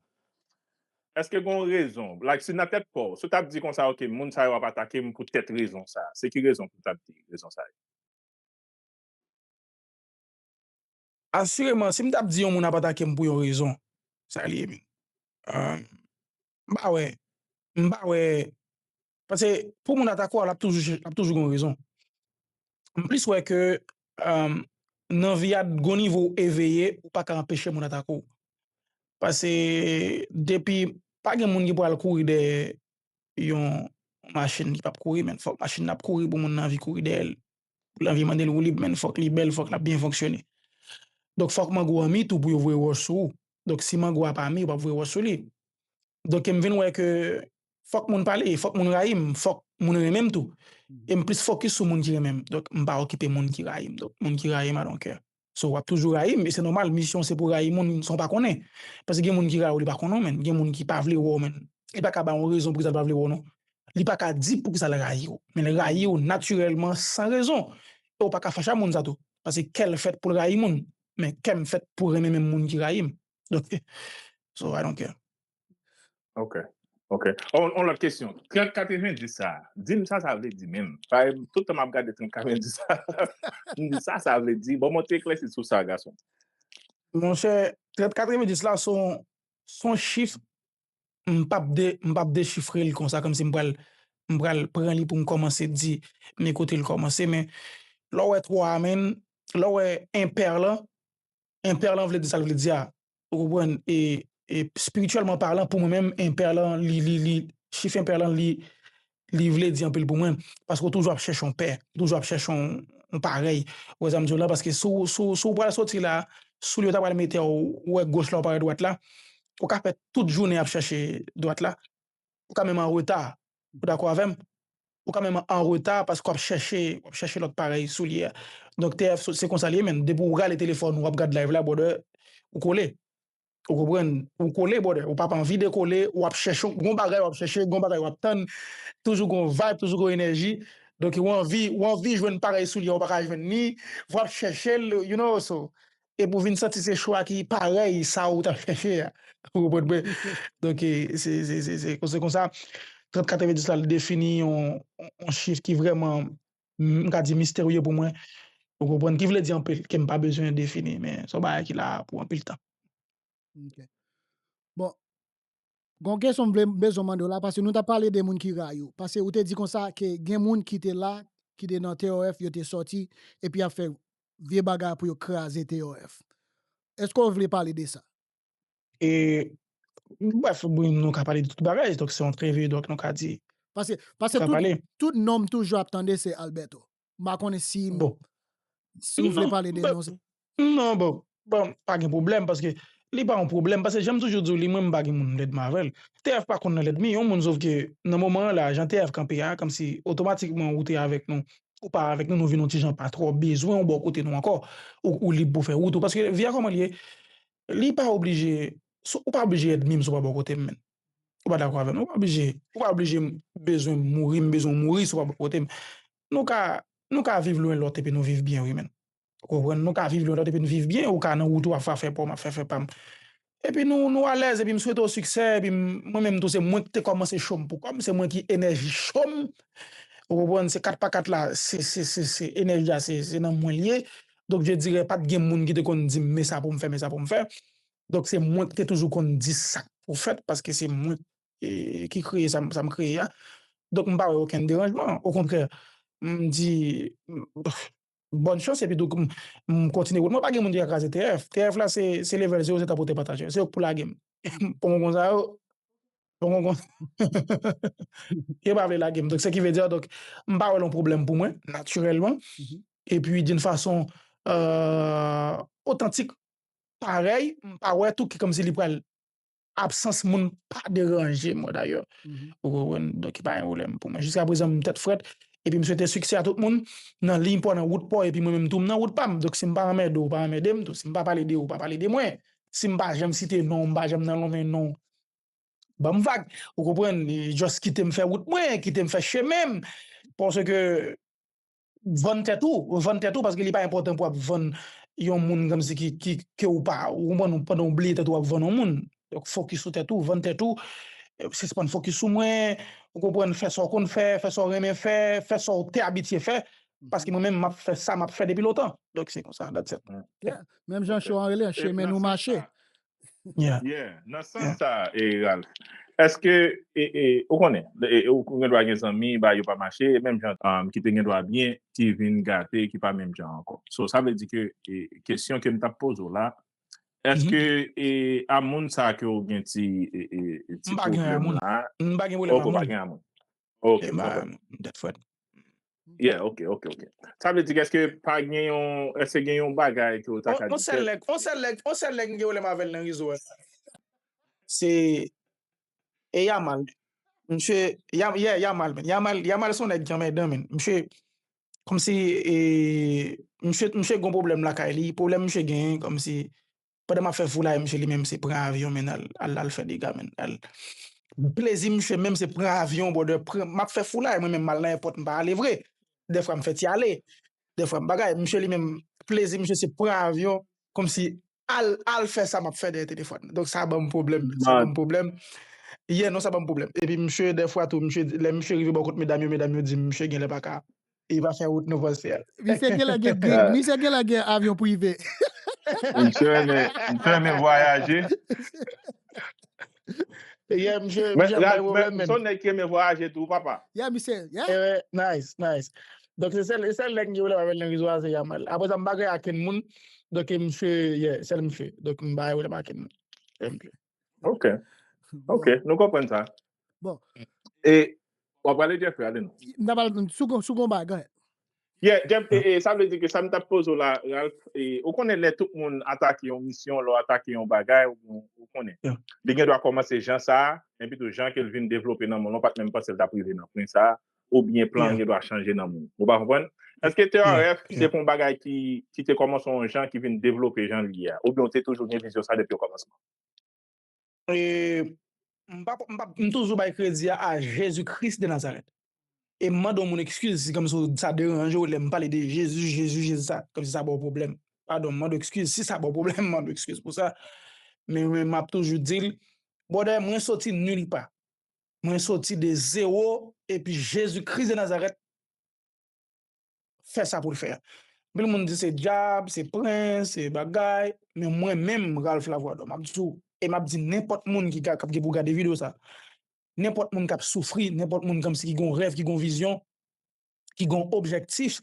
èske gen yon rezon, like, si nan tèt pa w, si w t ap di konsa, "Ok, moun sa yo ap atake m pou tèt rezon sa," se ki rezon pou w t ap di rezon sa yo? Asireman, si m t ap di yon moun ap atake m pou yon rezon, sa li ye menm. Ah, m pa wè, m pa wè, paske pou moun atake w, l ap toujou, l ap toujou gen yon rezon. M plis wè ke, um, nan vi a, gon nivo w eveye, ou pa ka anpeche moun atake w. Paske depi, pa gen moun ki pral kouri dèyè yon machin ki p ap kouri, men fòk machin nan ap kouri pou moun nan anvi kouri dèyè l. Pou l anvi mande l woulib, men fòk li bèl, fòk l ap byen fonksyone. Donk, fòk mango an mi tou pou yo voye wòch sou ou. Donk, si mango a pa mi, yo p ap voye wòch sou li. Donk, m vin wè ke fòk moun pale, fòk moun rayi m, fòk moun renmen m tou. E m plis fokis sou moun ki renmen m. Donk, m pa okipe moun ki rayi m. Donk, moun ki rayi m, I don't care. So, w ap toujou rayi m, e se nòmal, misyon se pou rayi moun san w pa konnen. Paske gen moun ki rayi w, li pa konnen w, menn. Gen moun ki pa vle wè w, menn. Li pa ka ba w yon rezon poukisa l pa vle wè w, non. Li pa ka di poukisa l rayi w. Men l rayi w natirèlman, san rezon. E w pa ka fache a moun sa tou. Paske kè l fèt pou l rayi moun. Men kè m fèt pou renmen menm moun ki rayi m. Donk, so, I don't care. Ok. Ok. On, on lòt kesyon. Trant katrevenndis sa, di m sa sa vle di menm. Parèy, tout tan m ap gade trant katrevenndis sa, m di sa sa vle di. Bon, mwen te eklèsi sou sa, gason. Monchè, trant katrevenndis la, se yon, se yon chif, m p ap de, m p ap dechifre l konsa, kòmsi m pral, m pral pran li pou m kòmanse di, men kote l kòmanse, men lè w wè twa a, menn, lè w wè enpè lan, enpè lan vle di sa l vle di a. Ou konprann? E, e espirityèlman palan, pou mwen menm, enpè lan, li, li, li, chif enpè lan, li, li vle di anpil pou mwen. Paske w toujou ap chèche yon pè, w toujou ap chèche yon, yon parèy. Ou wè sa m di w la? Paske si w, si w, si w pral soti la, soulye w ta pral mete w, ou wè goch la, ou pa wè dwat la, ou ka fè tout jounen ap chèche dwat la. Ou ka menm an reta. Ou dakò avè m? Ou ka menm an reta paske w ap chèche, w ap chèche lòt parèy soulye a. Donk, T F, se konsa l ye, menn. Depi w rale telefòn ou, w ap gad live la, brother, ou kole. Ou konprann? Ou kole, brother. Ou p ap anvi dekole, w ap chèche, gon bagay w ap chèche, gon bagay w ap tann, toujou gon vibe, toujou gon enèji. Donk, ou anvi, ou anvi jwenn parèy soulye a, ou pa ka jwenn ni, w ap chèche l, you know, so. Epi w vin santi se cho a ki parèy sa ou t ap chèche a. Ou konprann mwen? Donk, e, se, se, se, se, se konsa, trant katrevenndis la, l defini yon, yon, yon chif ki vrèman, m ka di, misterye pou mwen. Ou konprann? Ki vle di anpil, ke m pa bezwen defini, men se yon bagay ki la pou anpil tan. Ok. Bon, gon kesyon m vle, m bezwen mande w la, paske nou t ap pale de moun ki rayi w. Paske ou te di konsa ke gen moun ki te la, ki te nan T O F, yo te sòti, epi y ap fè vye bagay pou yo kraze T O F. Èske w vle pale de sa? E, bref, wi, nou ka pale de tout bagay, donk se yon entreview, donk nou ka di, Paske, paske nou ka tout, pale. Tout non m toujou ap tande se Alberto. M pa konnen si, Bon. Si w vle pale de non sa. Non, bon. Bon, pa gen pwoblèm, paske li pa yon pwoblèm, paske jan m toujou di w li, mwen, m pa gen moun m lènmi avè l. T F pa konn nan lènmi, yon moun, sof ke nan moman an la, jan T F kanpe a, kòmsi otomatikman ou te avèk nou, ou pa avèk nou, nou vin yon ti jan pa twò bezwen w bò kote nou ankò. Ou, ou lib pou fè wout ou. Paske vi a kòman li ye, li pa oblije, sou- ou pa oblije ènmi m si w pa bò kote m, menn. Ou pa dakò avè m, ou pa oblije, ou pa oblije bezwen mouri, m bezwen w mouri si w pa bò kote m. Nou ka, nou ka viv lwen lòt epi nou viv byen, wi, menn. Ou konprann? Nou ka viv lwen lòt epi n viv byen, ou ka nan wout ou ap fè afè pa w, m ap fè afè pa m. Epi nou, nou alèz, epi m swete w siksè, epi m- mwen menm tou, se mwen ki te kòmanse cho m pou kò m, se mwen ki enèji cho m. Ou konprann? Se kat pa kat la, se, se, se, se enèji a, se, se nan mwen l ye. Donk, je dirais, pa t gen moun ki te konn di m, men sa pou m fè, men sa pou m fè. Donk, se mwen ki te toujou konn di sa k pou fèt, paske se mwen e, ki kreye sa, m- sa m kreye a. Donk, m pa wè okenn deranjman. Okontrè, m di, m- bòn chans, epi tou, m- m kontinye wout mwen. Pa gen moun ki ka kraze T F. T F la, se, se level zewo, se ta pote pataje. Se yo k pou lage m. Pon konsa yo, pon konsa. Yo pa vle lage m. Donk, se ki vle di, donk, m pa wè l yon pwoblèm pou mwen, natirèlman. Epi, d'une façon, euh, otantik, parèy, m pa wè tou ki kòmsi li pral absans moun pa deranje mwen dayè. Ou konprann? Donk, pa gen pwoblèm pou mwen. Jiska prezan, m tèt frèt. Epi m swete siksè a tout moun nan liy pa w, nan wout pa w, epi mwen menm tou m nan wout pa m. Donk si m pa anmède w, ou pa anmède m tou. Si m pa pale de ou, ou pa pale de mwen. Si m pa janm site non w, m pa janm nan lonmen non w. Ban m vag, ou konprann? Just kite m fè wout mwen, kite m fè chemen m. Paske vann tèt ou, vann tèt ou, paske li pa enpòtan pou w ap vann yon moun kòmsi ki, ki, ke ou pa, ou konprann, ou pandan w bliye tèt ou, w ap vann yon moun. Donk, fokis sou tèt ou, vann tèt ou, sispann fokis sou mwen, ou konprann, fè sa w konn fè, fè sa w renmen fè, fè sa w te abitye fè, paske mwen menm, m ap fè sa, m ap fè depi lontan. Donk, se konsa, that's it. Yeah. Menm jan show an rele, chemen nou mache. Yeah. Yeah, nan sans sa, e Ralph, èske, e, e, ou konnen, e, e, ou gen dwa gen zanmi, ba yo pa mache, menm jan, um, ki te gen dwa byen, ki vin gate, ki pa menm jan ankò. So, sa vle di ke, e, kesyon ke m t ap poze w la, èske, e, a moun sa ke w gen ti, e, e, ti pwoblèm la? M pa gen pwoblèm a moun. Ok, pa gen a moun. Ok, m pa gen a moun. That's what. Yeah, ok, ok, ok. Sa vle di ke èske pa gen yon, èske gen yon bagay ke w ta ka di? On sèl nèg, on sèl nèg, on sèl nèg m gen pwoblèm avè l nan rezo a. Se e Yamal. Misye, Yam, yeah, Yamal, men. Yamal, Yamal se yon nèg ki anmèdan, men. Misye, kòmsi, e, misye, misye gon pwoblèm lakay li. Pwoblèm misye genyen, kòmsi, pandan m ap fè foulay, misye li menm se pran avyon, men al, al, al fè dega, men. Al, plezi misye menm se pran avyon, brother. Pran, m ap fè foulay, mwen menm m al nan èpòt, m pa ale vre. Dèfwa m fè ti ale. Dèfwa m bagay. Misye li menm, plezi misye se pran avyon, kòmsi al, al fè sa m ap fè dèyè telefòn. Donk sa ban m pwoblèm. Sa ban m pwoblèm. Yeah, non, sa ban m pwoblèm. Epi misye, dèfwa tou, misye, lè misye rive bò kot medam yo, medam yo di m misye genlè pa ka, e pa fè wout nou panse a. Misye genlè gen, gen, misye genlè gen avyon prive. Misye renmen, misye renmen vwayaje. Yeah, misye, misye ap bay pwoblèm, men. Son nèg ki renmen vwayaje tou, papa. Yeah, misye, yeah. Eh, nice, nice. Donk se sèl, se sèl nèg m gen pwoblèm avè l nan rezo a, se Yamal. Apre sa, m pa gen akenn moun. Donk misye, yeah, sèl misye. Donk m pa gen pwoblèm akenn moun. Sèl misye. Ok. Ok, nou konprann sa. Bon. E, w ap pale Jeffrey, ale non. M ta pale sou gon, sou gon bagay. Yeah, Jeff, e, e, sa vle di ke sa m t ap poze w la, Ralph, e, ou konnen lè tout moun atake yon misyon, lè w atake yon bagay, ou, ou konnen. Li gen dwa kòmanse jan sa, epi tou jan ke l vin devlope nan moun, ou pa t menm panse l t ap rive nan pwen sa, oubyen plan an gen dwa chanje nan moun. Ou pa konprann? Èske T R F se pou yon bagay ki, ki te kòmanse yon jan ki vin devlope jan l ye a? Oubyen w te toujou gen vizyon sa depi okòmansman? E, m pa, m pa, m toujou bay kredi a, a Jezi Kris de Nazarèt. E m mande yon moun ekskiz si kòmsi sa deranje w lè m pale de Jezi, Jezi, Jezi sa, kòmsi sa ba w pwoblèm. Padon, m mande w ekskiz. Si sa ba w pwoblèm, m mande w ekskiz pou sa. Men, men m ap toujou di l, brother, mwen soti nil pa. Mwen soti de zewo, epi Jezi Kris de Nazarèt fè sa pou l fè a. Anpil moun di se dyab, se prens, se bagay, men mwen menm, Ralph Lavoidor, m ap di w, e m ap di nenpòt moun ki ka, k ap gen pou gade videyo sa, nenpòt moun k ap soufri, nenpòt moun kòmsi ki gon rèv, ki gon vizyon, ki gon objektif,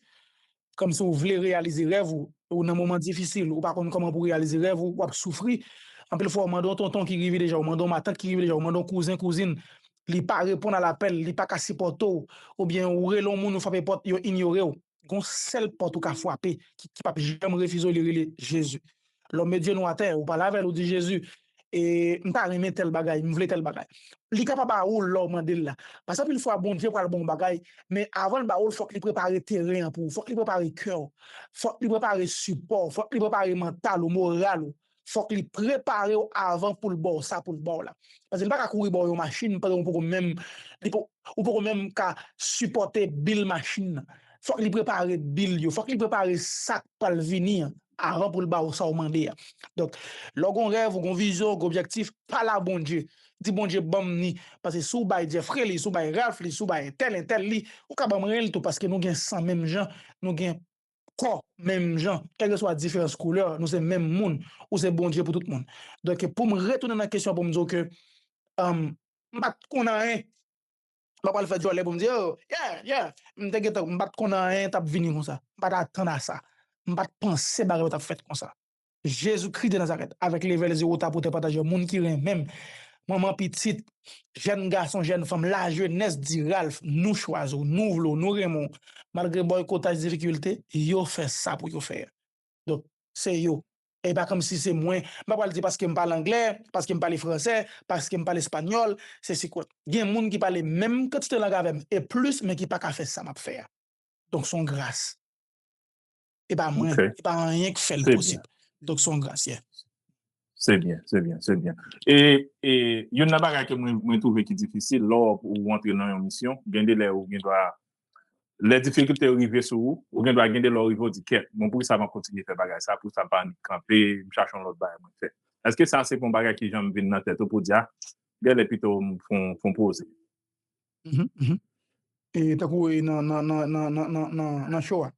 kòmsi w vle reyalize rèv ou, ou nan moman difisil, ou pa konn kòman pou reyalize rèv ou, w ap soufri. Anpil fwa, w mande yon tonton ki rive deja, w mande yon matant ki rive deja, w mande yon kouzen, kouzin, li pa reponn a lapèl, li pa ka sipòte w, oubyen ou rele yon moun, ou frape pòt, yo inyore w. Gon sèl pòt ou ka frape, ki, ki p ap janm refize w, li rele Jezi. L'homme de Dieu nou atè, ou pale avè l, ou di, Jezi, e, m ta renmen tèl bagay, m vle tèl bagay. Li ka pa ba ou l lè w mande l la. Paske anpil fwa, Bondye pral ba w yon bagay, men avan l ba ou l, fòk li prepare teren an pou ou, fòk li prepare kè w, fòk li prepare sipò w, fòk li prepare mantal ou, moral ou. Fòk li prepare w avan pou l ba w sa pou l ba w la. Paske li pa ka kouri ba w yon machin pandan ou poko menm, li po, ou poko menm ka sipòte bil machin nan. Fòk li prepare bil yo, fòk li prepare sa k pral vini an avan pou l ba w sa w mande a. Donk, lè w gon rèv, ou gon vizyon, ou gon objektif, pale a Bondye. Di Bondye ban m ni. Paske si w bay Jeffrey li, si w bay Ralph li, si w bay entèl, entèl li, ou ka ban mwen l tou, paske nou gen san menm jan, nou gen kò menm jan, kèlkeswa diferans koulè, nou se menm moun, ou se Bondye pou tout moun. Donk, pou m retounen nan kesyon pou m di w ke, um, m pa t konn anyen, m pa pral fè djòlè pou m di, oh, yeah, yeah, m te gentan, m pa t konn anyen t ap vini konsa. M pa t atann a sa. M pa t panse bagay yo t ap fèt konsa. Jezi Kris de Nazarèt, avèk leve l, zewo ta pou te pataje, moun ki renmen m, manman, pitit, jèn gason, jèn fanm, lajenès, di Ralph, nou chwazi w, nou vle w, nou renmen w. Malgre bòykotaj, difikilte, yo fè sa pou yo fè a. Donk, se yo. E pa kòmsi se mwen, m pa pral di paske m pale anglè, paske m pale fransè, paske m pale espanyòl, se si kot. Gen moun ki pale menm kantite lang avè m, e plis, men ki pa ka fè sa m ap fè a. Donk, se yon gras. E pa mwen, e pa anyen k fè l posib. Donk, se yon gras, yeah. Se byen, se byen, se byen. E, e youn nan bagay ke mwen, mwen twouve ki difisil, lè w antre nan yon misyon, gen de lè ou gen dwa lè difikilte yo rive sou ou, ou gen dwa gen de lè ou rive ou di kèt, bon, poukisa m ap kontinye fè bagay sa, poukisa m pa annik kanpe, m chache yon lòt bagay mwen fè. Èske sa se yon bagay ki janm vin nan tèt ou pou di a, genlè pito m fon fon poze? E tankou e nan nan nan nan nan nan nan nan show a.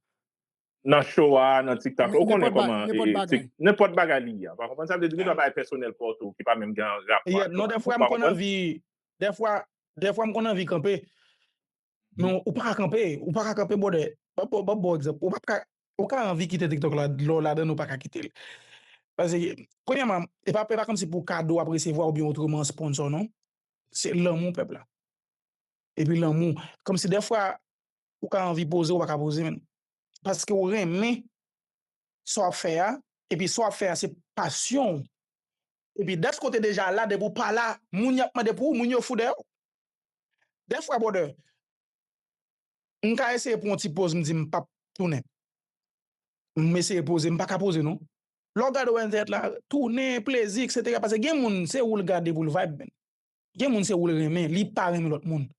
Nan show a, nan TikTok la, ou konnen kòman e tik nenpòt bagay li ye a. Pa konprann sa vle di gen dwa bagay pèsonèl pa w tou ki pa menm gen rapò ak show a. Non, dèfwa m konn anvi, dèfwa dèfwa m konn anvi kanpe. Men ou pa ka kanpe, ou pa ka kanpe brother. Ban ban ban bon egzanp. Ou pa ka ou ka anvi kite TikTok la, lè w ladan l ou pa ka kite l. Paske premyèman, e pa e pa kòmsi pou kado w ap resevwa oubyen otreman sponsor non. Se lanmou pèp la. Epi lanmou, kòmsi dèfwa ou ka anvi poze, ou pa ka poze menm. Paske ou renmen sa w ap fè a, epi sa w ap fè a se pasyon w. Epi dat kote deja la, depi w pa la, moun y ap mande pou ou, moun yo fou dèyè w. Dèfwa brother, m ka eseye pran yon ti poz, m di m p ap tounen. M eseye poze, m pa ka poze non. Lè w gade w entènèt la, tounen, plezi, etsetera. Paske gen moun, se ou l gade pou l vibe menm. Gen moun, se ou l renmen, li pa renmen lòt moun.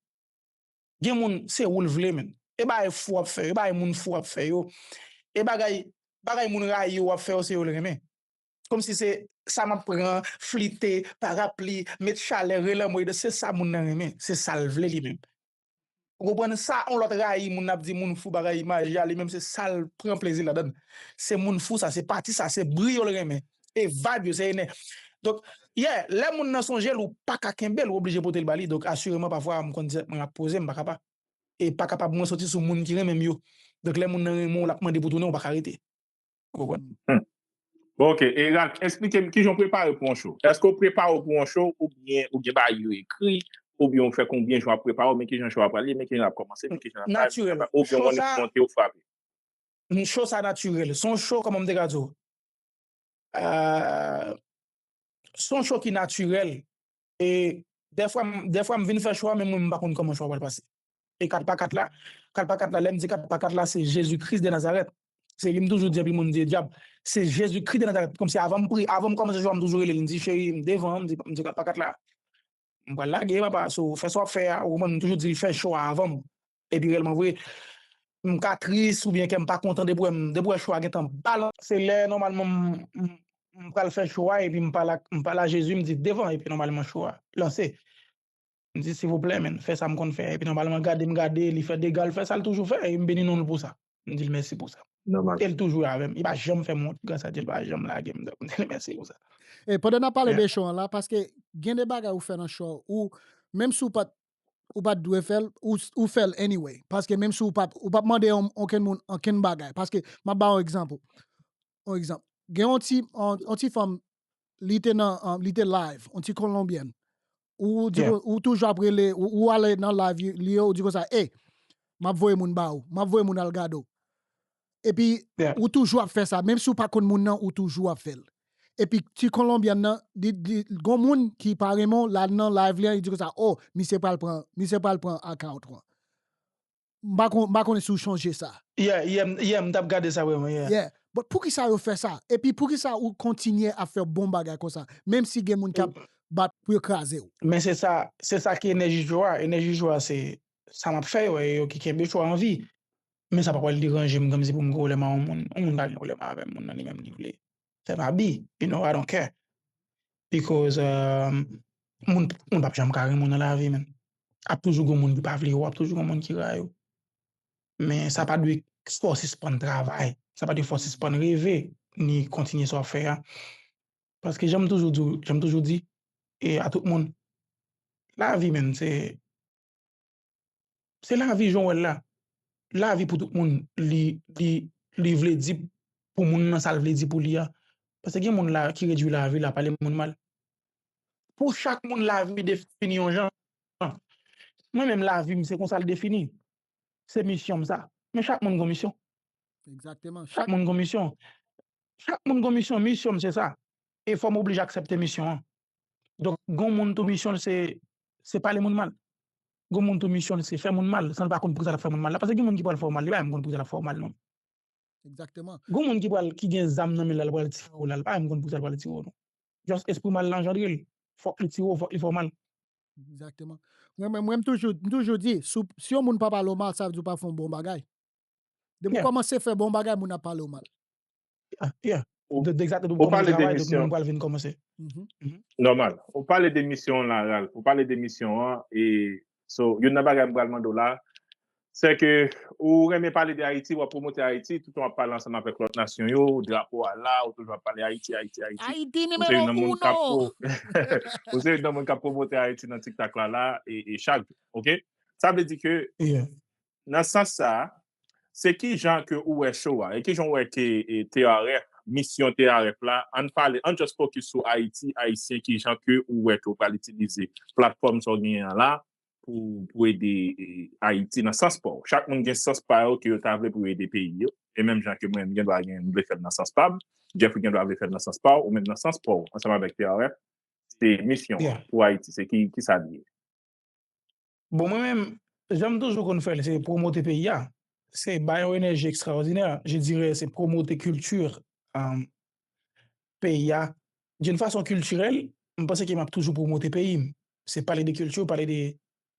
Gen moun, se ou l vle menm. E bagay fou w ap fè yo, e bagay moun fou ap fè yo. E bagay, bagay moun rayi yo w ap fè yo, se yo l renmen. Kòmsi se sa m ap pran, flite, parapli, met chalè, rele anmwey, se sa moun nan renmen, se sa l vle li menm. Ou konprann sa, yon lòt rayi moun nan ap di moun fou bagay imaj a, li menm se sa l pran plezi ladan l. Se moun fou sa, se pati sa, se bri yo l renmen. E vibe yo, se enè. Donk, yeah, lè moun nan sonje l, ou pa ka kenbe l, ou oblije pote l ba li. Donk, asireman, pafwa, m konn di tèt mwen ap poze, m pa kapab. E pa kapab mwen soti sou moun ki renmen m yo. Donk, lè moun nan renmen w, l ap mande pou tounen, ou pa ka rete. Ou konprann? Hmm. Bon, ok. E Ralph, eksplike m kijan w prepare pou yon show. Èske w prepare w pou yon show oubyen ou gen bagay yo ekri, oubyen w fè konbyen jou w ap prepare w, men kijan show a pral ye, men kijan l ap kòmanse, men kijan l ap pral, oubyen w konn monte w frape? Show sa natirèl. Se yon show, kòman m te ka di w? Euh, se yon show ki natirèl. E dèfwa, dèfwa m vin fè show a, men mwen, m pa konn kòman show a pral pase. E kat pa kat la, kat pa kat la, lè m di kat pa kat la, se Jezi Kris de Nazarèt. Se li m toujou di anpil moun di e dyab. Se Jezi Kris de Nazarèt. Kòmsi avan m pri, avan m kòmanse show a, m toujou rele l, m di, cheri, m devan, m di, m di kat pa kat la. M pral lage, papa, so, fè sa w ap fè a, ou konprann, m toujou di l fè show a avan m. Epi reyèlman vre, m ka tris oubyen kè m pa kontan depi w wè m, depi w wè show a gentan balanse lè, nòmalman, m, m, m pral fè show a, epi m pale ak, m pale a Jezi, m di devan, epi nòmalman show a lanse. M di, silvouplè, menn, fè sa m konn fè. Epi nòmalman, gade m gade, li fè dega, l fè sa l toujou fè, e m beni non l pou sa. M di l mèsi pou sa. E l toujou avè m. Li pa janm fè m wont, gras a Dye, li pa janm lage m. Donk, m di l mèsi pou sa. E pandan n ap pale de show an la, paske gen de bagay ou fè nan show, ou, menm si ou pa t, ou pa t dwe fè l, ou, ou fè l anyway. Paske menm si ou pa, ou p ap mande yon, okenn moun, okenn bagay. Paske, m ap ba yon egzanp. Yon egzanp. Gen yon ti, yon, yon ti fanm, li te nan, um, li te live, yon ti kolonbyèn. Ou di, ou toujou ap rele, ou, ou ale nan live li yo, ou di konsa, ey, m ap voye moun ba ou, m ap voye moun al gade w. Epi, ou toujou ap fè sa, menm si ou pa konn moun nan, ou toujou ap fè l. Epi, ti kolonbyèn nan, li, li, gon moun ki pa renmen w, la nan live li an, li di konsa, oh, misye pral pran, misye pral pran account ou an. M pa kon, m pa konnen si w chonje sa. Yeah, yeah, m, yeah, m t ap gade sa vreman, yeah. Yeah. But poukisa yo fè sa? Epi poukisa ou kontinye ap fè bon bagay konsa, menm si gen moun k ap bat pou yo kraze w? Men se sa, se sa ki enèji show a. Enèji show a se sa m ap fè yo, e yo ki kenbe show a an vi. Men sa pa pral deranje m kòmsi pou m gen pwoblèm a yon moun. Yon moun ka gen pwoblèm avè m, moun nan li menm li vle fè m abi. You know, I don't care. Because, um, moun, moun p ap janm ka renmen w nan lavi, menn. Ap toujou gen moun ki pa vle w, ap toujou gen moun ki rayi w. Men sa pa dwe fè w sispann travay. Sa pa dwe fè w sispann reve, ni kontinye sa w ap fè a. Paske jan m toujou di, jan m toujou di, e a tout moun, lavi, menn, se, se lavi jan w wè l la. Lavi pou tout moun, li, li, li vle di pou moun nan sa l vle di pou li a. Paske gen moun la ki redui lavi l a pale moun mal. Pou chak moun, lavi defini yon jan. Mwen menm, lavi m, se konsa l defini. Se misyon m sa. Men chak moun gon misyon. Egzakteman. Chak moun gon misyon. Chak moun gon misyon, misyon m se sa. E fò m oblije aksepte misyon an. Donk, gon moun tou misyon l se, se pale moun mal. Gon moun tou misyon l se fè moun mal, san l pa konn poukisa l ap fè moun mal la. Paske gen moun ki pral fè w mal, li pa menm konn poukisa l ap fè w mal non. Egzakteman. Gon moun ki pral, ki gen zam nan men l la, l pral tire w la, l pa menm konn poukisa l pral tire w non. Just espri mal la anjandre l. Fòk li tire w, fòk li fè w mal. Egzakteman. Mwen menm, mwen m toujou, m toujou di, si w- si yon moun pa pale w mal, sa vle di w pa fè yon bon bagay. Depi w Yeah. kòmanse fè bon bagay, moun ap pale w mal. Ah, yeah. Ou- De, de, exactement, ou kòmanse pale de travay, depi misyon. Moun pral vin kòmanse. Mhm. Nòmal. Ou pale de misyon an la, Ralph. Ou pale de misyon an. E, so, youn nan bagay m pral mande w la, se ke ou renmen pale de Ayiti, w ap pwomote Ayiti, toutan w ap pale ansanm avèk lòt nasyon yo, drapo a la, ou toujou ap pale Ayiti, Ayiti, Ayiti. Ayiti Ou se youn nimewo nan moun k ap uno! pwo- ou se youn nan moun k ap pwomote Ayiti nan TikTok la, la, e, e chak jou. Oke? Sa vle di ke Yeah. nan sans sa, se ki jan ke ou wè show a, e ki jan ou wè ke e, T R F, misyon T R F la, ann pale, ann just focus sou Ayiti, Ayisyen, ki jan ke ou wè ke ou pral itilize platfòm sa w genyen an la pou, pou ede e, Ayiti nan sans pa w. Chak moun gen sans pa yo ke yo ta vle pou yo ede peyi yo. E menm jan ke mwen, m gen dwa gen, m vle fè l nan sans pa m, Jeffrey gen dwa vle fè l nan sans pa w, ou menm nan sans pa w, ansanm avèk T R F, se misyon an Yeah. pou Ayiti, se ki, ki sa l ye? Bon, mwen menm, jan m toujou konn fè l, se pwomote peyi a. Se ba yon enèji ekstraòdinè. Je dirais, se pwomote kilti um, peyi a. D'une façon culturelle, m panse ke m ap toujou pwomote peyi m. Se pale de kilti, pale de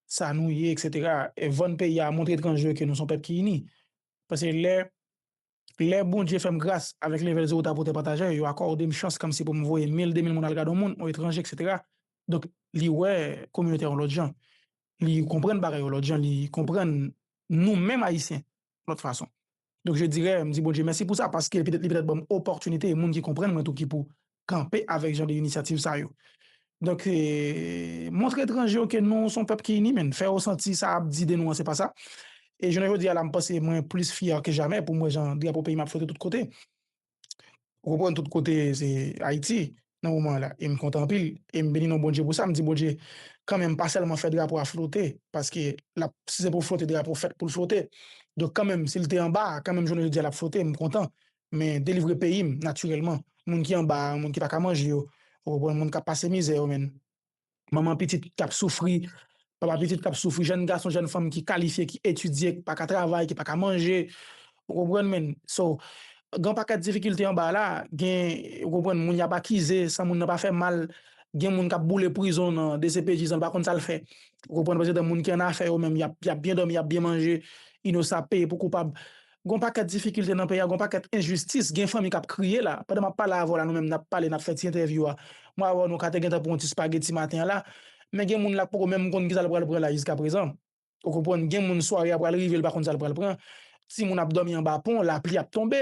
sa nou ye, et cetera. E vann peyi a, montre etranje yo ke nou se yon pèp ki ini. Paske lè, lè Bondye fè m gras avèk level Zero Tapotè Pataje, yo akòde m chans kòmsi pou m voye mil, de mil moun al gade yon moun, yon etranje, et cetera. Donk, li wè kominote a yon lòt jan. Li konprann bagay yon lòt jan, li konprann nou menm Ayisyen lòt fason. Donk, je dirais, m di Bondye mèsi pou sa, paske li petèt, li petèt ban m opòtinite, e moun ki konprann mwen tou ki pou kanpe avèk jan de inisyativ sa yo. Donk, e, montre etranje yo ke nou se yon pèp ki ini, men fè yo santi sa ap di de nou an, se pa sa. E jounen jodi a la, m panse mwen plis fyè ke jamè pou m wè jan drapo peyi m ap flote tout kote. Ou konprann, tout kote se Ayiti nan moman an la. E m kontan anpil. E m beni non Bondye pou sa. M di Bondye, kanmenm, pa sèlman fè drapo a flote, paske l ap, si se pou flote, drapo fèt pou l flote. Donk, kanmenm, si l te anba a, kanmenm, jounen jodi a, l ap flote, m kontan. Men delivre peyi m, natirèlman. Moun ki anba a, moun ki pa ka manje yo, ou konprann, moun k ap pase mizè yo, men. Manman pitit k ap soufri, papa pitit k ap soufri, jèn gason, jèn fanm ki kalifye, ki etidye, ki pa ka travay, ki pa ka manje. Ou konprann, men? So, gen yon pakèt difikilte anba la, gen, ou konprann, moun y ap akize, san moun nan pa fè mal, gen moun k ap boule prizon nan D C P J san l pa konn sa l fè. Ou konprann, paske moun ki an afè yo menm, y ap, y ap byen dòmi, y ap byen manje, inosan ap peye pou koupab. Gen yon pakèt difikilte nan peyi a, gen yon pakèt enjistis, gen fanmi k ap kriye la. Pandan m ap pale avè w la, nou menm n ap pale, n ap fè ti entèvyou a. Mwen avè w, nou ka te gentan pran yon ti spageti maten an la. Men gen moun la k poko menm konn kisa l pral pran la jiskaprezan. Ou konprann, gen moun sware a pral rive, l pa konn sa l pral pran. Timoun ap dòmi anba pon, lapli ap tonbe,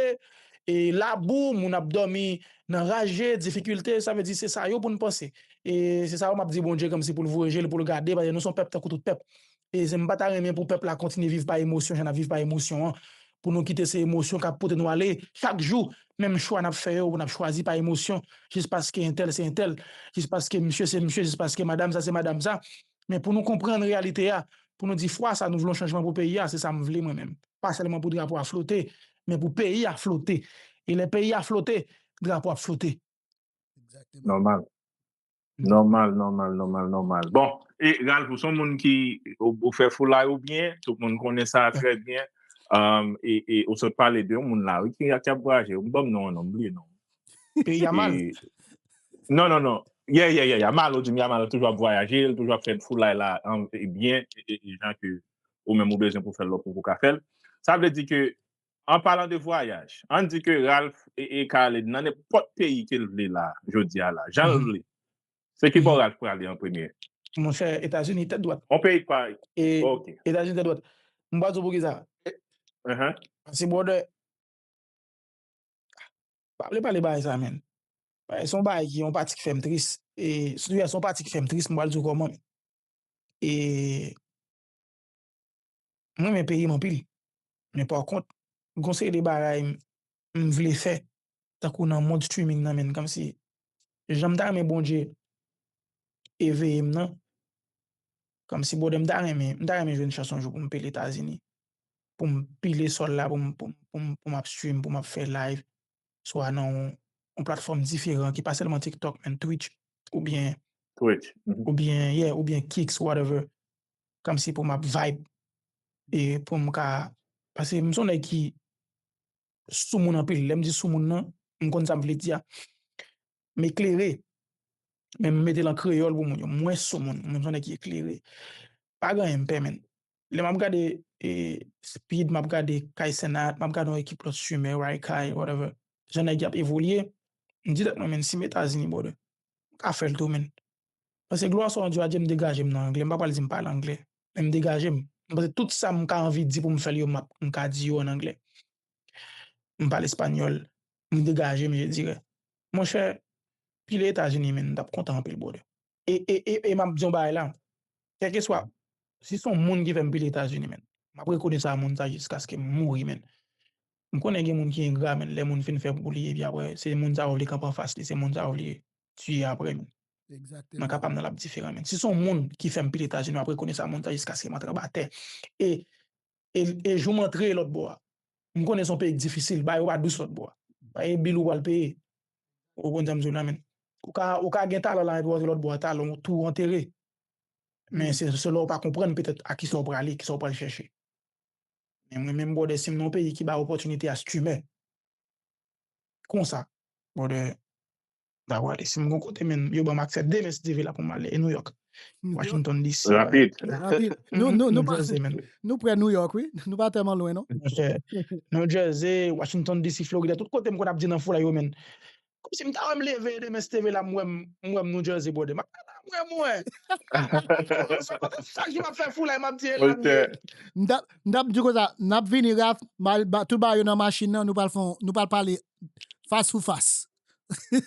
e labou, moun ap dòmi nan raje, difikilte, sa vle di se sa yo pou n panse. E se sa yo m ap di Bondye kòmsi pou l voye je l, pou l gade, paske nou se yon pèp tankou tout pèp. E se m pa ta renmen pou pèp la kontinye viv pa emosyon, jan n ap viv pa emosyon an. Pou nou kite se emosyon k ap pote nou ale chak jou, menm chwa n ap fè yo, n ap chwazi pa emosyon, jis paske entèl se entèl, jis paske misye se misye, jis paske madanm sa se madanm sa. Men pou nou konprann reyalite a, pou nou di fwa sa nou vle yon chanjman pou peyi a, se sa m vle mwen menm. Pa sèlman pou drapo a flote, men pou peyi a flote. E lè peyi a flote, drapo a flote. Egzakteman. Nòmal. Nòmal, nòmal, nòmal, nòmal. Bon, e Ralph, ou se yon moun ki, ou, ou fè foulay ou byen, tout moun konnen sa trè byen. Um, e, e ou sot pale de yon moun la, wi, ki, ki ap vwayaje. Ou ban m non an, non, m bliye non. Peyi a mal. E, non, non, non. Yeah, yeah, yeah, yeah. Malo, di m, Yamalo toujou ap vwayaje, l toujou ap fè foulay la, an, e byen, e, e, e jan ke ou menm ou bezwen pou fè l, ou poko ka fè l. Sa vle di ke, an palan de vwayaj, ann di ke Ralph e, e ka ale nan nenpòt peyi ke l vle la, jodi a la, jan l vle. Se ki bò Ralph prale an premye? Monchè, Etazini, tèt dwat. On peyi k pa. E Ok. Etazini, tèt dwat. M pa di w poukisa. Uh-huh. Paske, brother, pa vle pale bagay sa, men. Bagay, se yon bagay ki, yon pati ki fè m tris. E, sitou, se yon pati ki fè m tris, m pral di w kòman. E, mwen renmen peyi m anpil. Men pa kont, gon seri de bagay m, m vle fè, tankou nan mond streaming nan, men, kòmsi, jan m ta renmen Bondye eveye m nan, kòmsi, brother, m ta renmen, m ta renmen jwenn chans yon jou pou m pile Etazini, pou m pile sòl la, pou m, pou m, pou m, pou m ap stream, pou m ap fè live. swa nan yon, yon platfòm diferan ki pa sèlman TikTok, men Twitch, oubyen, Twitch. Mhm. oubyen, yeah, oubyen Kick, whatever. Kòmsi pou m ap vibe. E pou m ka, paske m se yon nèg ki soumoun anpil. Lè m di soumoun nan, m konn sa m vle di a. M eklere, men m mete l an kreyòl pou moun yo. Mwen soumoun, mwen se yon nèg ki eklere. Pa gen anyen m pè, men. Lè m ap gade e, Speed, m ap gade Kai Cenat, m ap gade yon ekip lòt streamer, Raikai, whatever. Jan nèg y ap evolye, m di tèt mwen, men si m Etazini, brother, m ka fè l tou, men. Paske glwa sa w di a Dye, m degaje m nan anglè. M pa pral di m pale anglè, men m degaje m. M panse tout sa m ka anvi di pou m fè l yo, m ap, m ka di yo an anglè. M pale espanyòl, m degaje m, je dirais. Monchè, pile Etazini, men, m t ap kontan anpil, brother. E, e, e, e m ap di yon bagay la, kèlkeswa, si se yon moun ki fè m pile Etazini, men, m ap rekonesan a moun sa jiskaske m mouri, men. M konnen gen moun ki engra, men, lè moun fin fè pou li, epi apre, se moun sa yo vle kanpe anfas li, se moun sa yo vle tiye apre, men. Nan ka pa m nan l ap diferan, men. Si se yon moun ki fè m pile Etazini, m ap rekonesan a moun sa jiskaske m antre anba tè. E, e, e jou m antre lòt bò a, m konnen se yon peyi k difisil, bagay yo pa dous lòt bò a. Bagay e bil ou pral peye. Ou konn sa m di w la, men. Ou ka, ou ka gen talan la, epi w antre lòt bò a, talan w tou antere. Men se, se lè w pa konprann petèt a kisa w prale, kisa w pral chèche. Men mwen menm, brother, si m nan yon peyi ki bay opòtinite a streamer konsa, brother, m ta prale. Si m gon kote, men, yo ban m aksè demen, si Dye vle, la pou m ale. E New York, Washington D C, Rapid. Rapid. Nou, nou, nou, New Jersey, men. Nou prè New York, wi. Nou pa tèlman lwen, non. Monchè, New Jersey, Washington D C, Florida, tout kote m konn ap di nan foulay yo, men. Kòmsi m ta wè m leve demen, si Dye vle, la, m wè m, m wè m New Jersey, brother. M ap gade, m wè, m wè. Chak jou m ap fè foulay, m ap di, e la m ye. Monchè, M t ap, m t ap di konsa, n ap vini, Ralph, m al ba, tout bagay yo nan machin nan, nou pral fè, nou pral pale fas pou fas.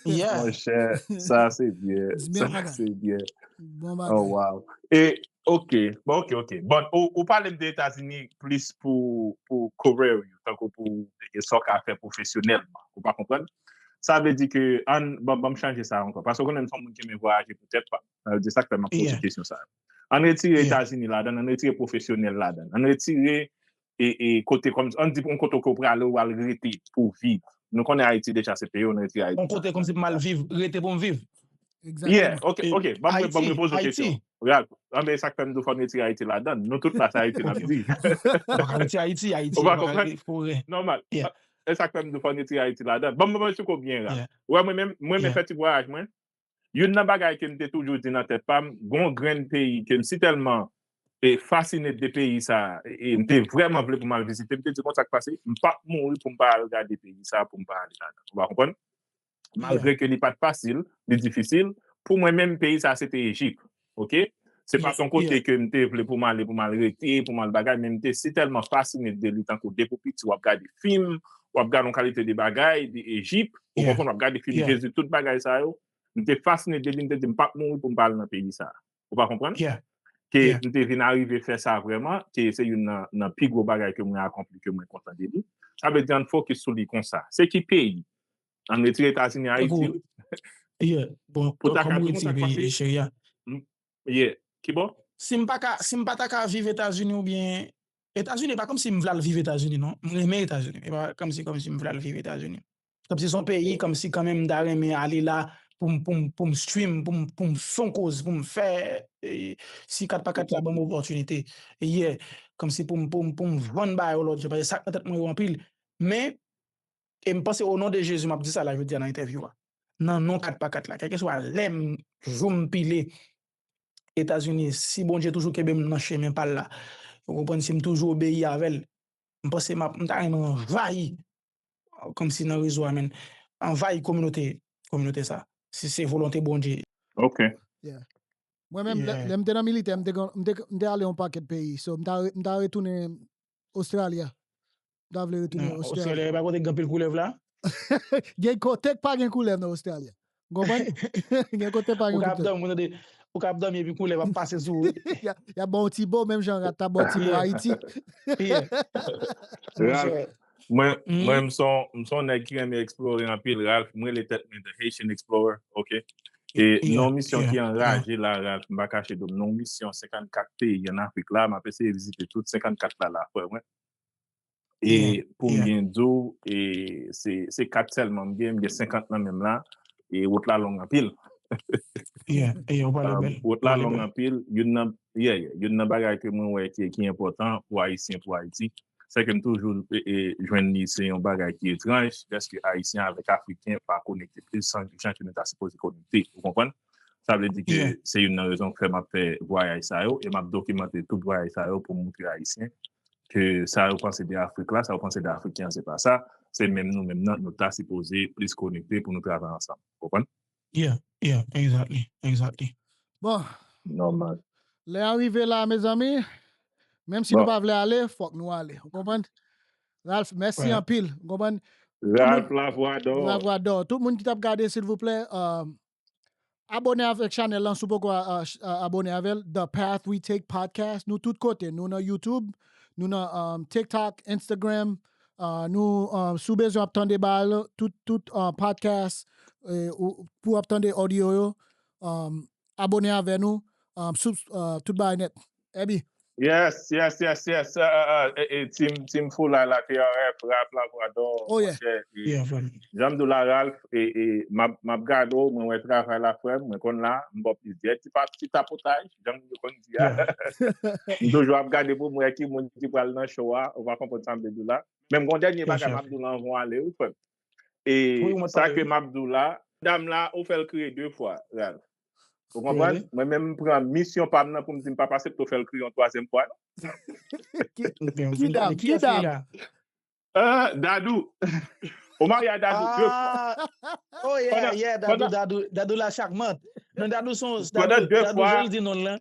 Yeah. Monchè, sa se byen. Byen Sa bagay. Se byen. Bon Oh, bagay. Wow. E, ok. Bon, ok, ok. Bon, ou, ou pale m de Etazini plis pou, pou career, tankou pou e sa w ka fè pwofesyonèlman. Ou pa konprann? Sa vle di ke, an, bon, bon, m chanje sa ankò. Paske w konnen m se yon moun ki renmen vwayaje pou tèt pa m. Sa vle di sa k fè m ap poze Yeah. kesyon sa. An retire Yeah. Etazini ladan, an retire pwofesyonèl ladan, an retire e, e kote kòm, an di yon kote ke w prale, w al rete pou w viv. Nou konnen Ayiti deja se peyi, w retire Ayiti. Yon kote kòmsi pou m al viv, rete pou m viv. Yeah, Egzakteman. ok, ok. Ban mwen, ban mwen poze w kesyon. Ralph, anben sa k fè m di w fò n retire Ayiti ladan. Nou tout la se Ayiti n ap di. Ou pa ka retire Ayiti, Ayiti, Ou pa ou pa ka konprann? retire pou re. Nòmal. Yeah. E sa k fè m di w fò n retire Ayiti ladan. Ban mwen, mwen sou byen, Ralph. Yeah. Ou wè mwen menm, mwen menm Yeah. fè ti vwayaj mwen. Youn nan bagay ke m te toujou di nan tèt pa m, gon grenn peyi ke m si tèlman e fascinated de peyi sa, e, e m te vrèman vle pou m al vizite, m te di konsa k pase, m p ap mouri pou m pa al gade peyi sa, pou m pa ale ladan. Ou pa konprann? Malgre ke li pa t fasil, li difisil, pou mwen menm peyi sa se te Ejip. Ok? Se pa Yeah, son kote yeah. Ke m te vle pou m ale, pou m al rete, pou m al bagay, men m te si tèlman fascinated de li tankou depi w piti w ap gade fim, w ap gade yon kalite de bagay, de Ejip, ou Yeah. konprann, w ap gade fim Yeah. Jezi, tout bagay sa yo. M te fascinated de li, m te di m p ap mouri pou m pa al nan peyi sa. Ou pa konprann? Yeah. Ke Yeah. m te vin arive fè sa vrèman, ke se youn nan, nan pi gwo bagay ke mwen akonpli, ke mwen kontan de li. Sa vle di ann fokis sou li konsa. Se ki peyi? Ann retire Etazini, Ayiti. Tankou, yeah, bon, Pou ta kòm ka ou di retire konsa k peyi, pase. Cheri a. M- Yeah. Ki bò? Si m pa ka, si m pa ta ka viv Etazini oubyen, Etazini, e pa kòmsi m vle al viv Etazini, non. M renmen Etazini. E pa kòmsi, kòmsi m vle al viv Etazini. Kòmsi se yon peyi, kòmsi kanmenm m ta renmen ale la pou m, pou m, pou m stream, pou m, pou m fè yon koz, pou m fè, e, si kat pa kat la ban m opòtinite. Yeah, kòmsi pou m, pou m, pou m vann bagay yo lòt jan, paske sa k nan tèt mwen yo anpil. Men, e m panse o non de Jezi, m ap di sa la jodi a nan entèvyou a. Nan non kat pa kat la, kèlkeswa lè m, jou m pile Etazini, si Bondye toujou kenbe m nan chemen pa l la, ou konprann, si m toujou obeyi avè l, m panse m ap, m ta renmen anvayi, kòmsi nan rezo a, men, anvayi kominote, kominote sa. Si se volonte Bondye. Ok. Mwen menm, lè, Yeah. lè m te nan militè, m te, gon- m te, m te ale yon pakèt peyi. So, m ta, re- m ta retounen Ostralya. M ta vle retounen Non, Ostralya. Ostralya, e pa kote k gen anpil koulèv la? Gen kote k pa gen koulèv nan Ostralya. Ou konprann? Gen kote pa Ou gen ka ap koulèv. dòmi, ou tande, ou ka ap dòmi epi koulèv ap pase sou ou. Y a, y a ba w ti bo, menm jan rat ta ba w ti bo Yeah. Ayiti. Yeah. Ralph, Monchè. Mwen, Mhm. mwen m se yon, m se yon nèg ki renmen explore anpil, Ralph. Mwen rele tèt mwen The Haitian Explorer, ok? E Yeah, nan yon misyon yeah, ki yeah. anraje la, Ralph, m pa kache do m. Nan yon misyon senkannkat peyi ann Afrik la, m ap eseye vizite tout senkannkat la, la, frè mwen. E pou m byen di w, e se, se kat sèlman m gen, m gen senkant nan men m la, e wout la long anpil. Yeah, e yo pale bèl. Wout la long anpil, youn nan, yeah, yeah, youn nan bagay ke mwen wè ki, ki enpòtan pou Ayisyen, pou Ayiti, se ke m toujou e, e, jwenn li, se yon bagay ki etranj, dèske Ayisyen avèk Afriken pa konekte plis jan ke nou ta sipoze konekte, ou konprann? Sa vle di ke se youn nan rezon k fè m ap fè vwayaj sa yo, e m ap dokimante tout vwayaj sa yo pou montre Ayisyen ke sa yo panse de Afrik la, sa yo panse de Afriken an, se pa sa. Se menm nou menm nan, nou ta sipoze plis konekte pou nou travay ansanm. Ou konprann? Yeah, yeah, exactly, exactly. Bon, Nòmal. Lè a rive la, mezanmi, menm si nou pa vle ale, fòk nou ale. Ou konprann? Ralph, mèsi anpil. Ou konprann? Ralph Lavwadò. Lavwadò. Tout moun ki t ap gade, silvouplè, um, abone avèk chanèl lan si w poko uh, ch- uh, abone avè l. The Path We Take Podcast. Nou tout kote. Nou nan YouTube, nou nan um, TikTok, Instagram. Uh, nou, um, si w bezwen ap tande bal, tout, tout uh, podcast, eh, ou, pou ap tande audio yo, um, abone avè nou. Um, sou, uh, tout bagay nèt. Ebi. Yes, yes, yes, yes. Uh, uh, uh, e, e, team, team Foulay la, T R F, Ralph Lavwadò, Oh, yeah. Monchè, e, Yeah, fam. Jan m di w la, Ralph, e, e, m ap, m ap gade w, mwen wè travay la, frè m, mwen konn la, m ba w plizyè ti pa, ti tapotaj, jan m konn di a. M toujou ap gade pou m wè ki moun ki pral nan show a, ou pa konprann sa m vle di w la. Men m gon dènye bagay m ap di w la anvan w ale, wi, frè m. E sa ke m ap di w la, dam la, ou fè l kriye de fwa, Ralph. Ou konprann? Mwen menm, m pran misyon pa m nan pou m di m pa pase pou fè l kriye yon twazyèm fwa, non. Ki dam? Ki dam? Ah, Dadou. Ou marye a Dadou de fwa. Oh, yeah, yeah, Dadou, Dadou, Dadou la charmante. Non, Dadou son, Pandan Dadou, de Dadou fwa. Joli di non l lan.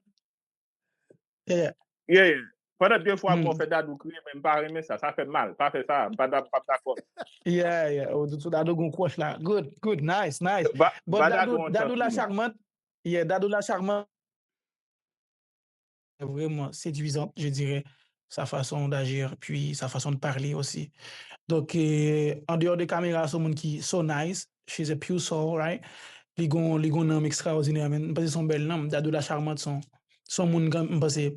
Yeah. Yeah, yeah. Pandan de fwa, mwen fè Dadou kriye, men m pa renmen sa. Sa fè m mal. Pa fè sa. M pa da- pa dakò. Yeah, yeah. Oh, sou Dadou gon crush la. Good, good, nice, nice. Ba- Bon, ba Dadou, Dadou Dadou la yon chans. Charmante. Yeah, Dadou la Charmante. Vraiment séduisante, je dirais, sa façon d'agir, puis sa façon de parler aussi. Donc, euh, en dehors de caméra, c'est un monde qui so nice, she's a pure soul, right? Li gon, li gon nanm extraordinaire, men m panse se yon bèl nanm. Dadou la Charmante, son, son moun, m panse,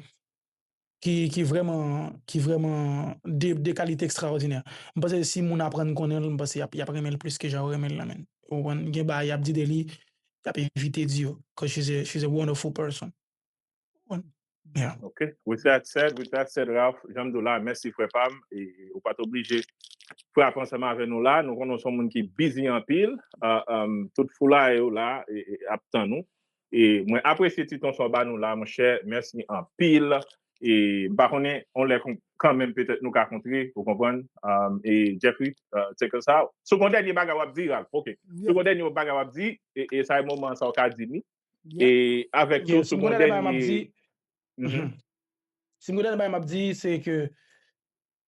ki, ki vrèman, ki vrèman de, de kalite ekstraòdinè. M panse si moun aprann konnen l, m panse y ap, y ap renmen l plis ke jan yo renmen l lan, menn. Ou konprann? Gen bagay y ap di de li, y ap evite di yo, 'cause she's a, she's a wonderful person. Ou konprann? Yeah. Ok. With that said, with that said, Ralph, jan m di w la, mèsi frè pa m. E, e, ou pa t oblije frape ansanm avè nou la. Nou konnen w se yon moun ki busy anpil. Uh, um, tout Foulay yo la e, e, ap tann ou. E mwen apresye ti ton sa w ba nou la, monchè. Mèsi anpil. E m pa konnen, on lè kon- kanmenm petèt nou ka kontre, ou konprann? Um, e Jeffrey, uh, take us out. Si w gon dènye bagay w ap di, Ralph, ok. Si w gon dènye bagay w ap di, e, e sa e moman sa w ka di li. E avèk tou, Yeah, si si w m gon gon dènye bagay m ap dènye. di, mhm. Si m gon dènye bagay m ap di, se ke,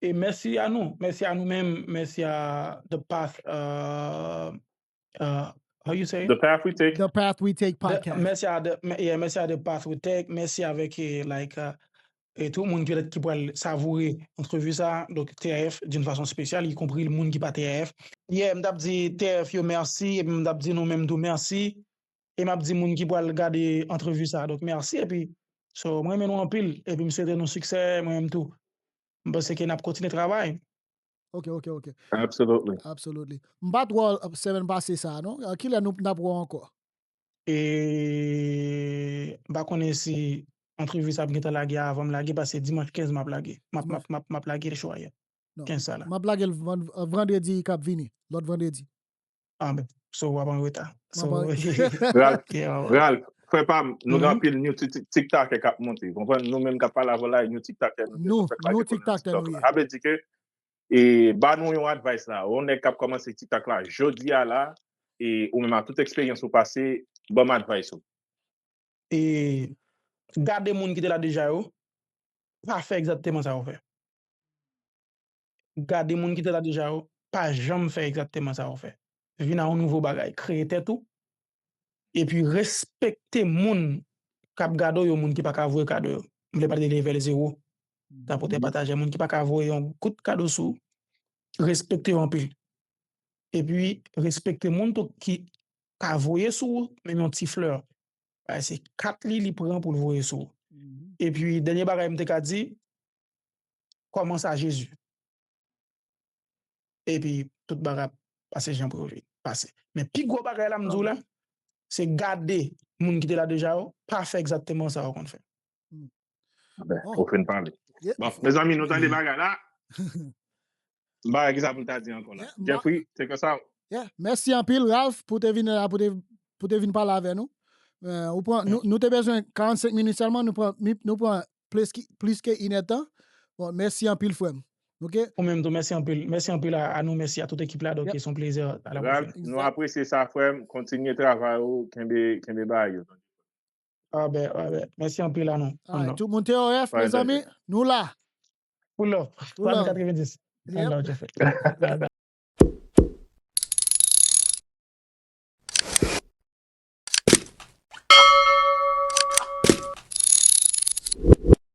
e mèsi a nou, mèsi a nou menm, mèsi a The Path, uh, uh, how you say? The Path We Take. The Path We Take The- Podcast. Mèsi a The, mè- yeah, mèsi a The Path We Take, mèsi avèk, eh, like, uh, e tout moun ki, ki pral savoure antrevi sa, donk T R F d'une façon spéciale, y compris moun ki pa T R F. Yeah, m t ap di T R F yo mèsi, epi m t ap di nou menm tou mèsi, e m ap di moun ki pral gade antrevi sa, donk mèsi, epi, so, mwen renmen nou anpil, epi m swete nou siksè, mwen menm tou. M panse ke n ap kontinye travay. Ok, ok, ok. Absolutely. Absolutely. M pa t wè w, uh, semèn pase sa, non? Uh, kilè nou n ap wè w ankò? E m pa konnen si antrevi sa ap gentan lage avan m lage, paske dimanch kenz m ap lage. M ap, m ap, m ap, m ap lage show a yè. Non. Kenz sa la. M ap lage l vann- uh, vandredi k ap vini. Lòt vandredi. Ah, ben, so w ap an reta. So, Ralph, Ralph, frè pa m, nou gen anpil new ti- ti- TikTokè k ap monte. Konprann? Nou menm k ap pale avè w la, new TikTokè nou ye. Nou, Nou fèk lage nou konn TikTokè TikTok nou la. ye. Sa vle di ke, e, ba nou yon advice la. Yon nèg k ap kòmanse TikTok la jodi a la, e ou menm ak tout eksperyans ou pase, ban m advice ou. E gade moun ki te la deja yo, pa fè egzakteman sa yo fè. Gade moun ki te la deja yo, pa janm fè egzakteman sa yo fè. Vin a yon nouvo bagay, kreye tèt ou, epi respekte moun k ap gade w yo, moun ki pa ka voye kado yo. M vle pale de level zewo. Sa pote pataje moun ki pa ka voye yon gout kado sou ou, respekte yo anpil. Epi respekte moun tou ki ka voye sou ou, menm yon ti flè. Bagay se kat li, li pran pou l voye sou ou. Epi dènye bagay m te ka di, kòmanse a Jezi. epi tout bagay ap pase jan pou yo vin pase. Men pi gwo bagay la, m di w la, se gade moun ki te la deja yo, pa fè egzakteman sa yo konn fè. Ou fin pale. Bon, mezanmi, nou tande bagay la. M pa wè ki sa pou m ta di ankò la. Jeffrey, se konsa. Mèsi anpil, Ralph, pou te vin la, pou te, pou te vin pale avè nou. Ou pran, nou, nou te bezwen karannsenk minit sèlman, nou pran, nou pran plis ki, plis ke inèdtan. Bon, mèsi anpil, frè m. Ok? Ou menm tou, mèsi anpil. Mèsi anpil a, a nou, mèsi a tout ekip la. Donk, se yon plezi. Ralph, nou apresye sa, frè m. Kontinye travay ou, kenbe, kenbe bagay yo. Ah ben, ah ben. Mèsi anpil a nou. Tout moun te O F, mezanmi, nou la. Pull up. Pull up. Katrevendis. Yep.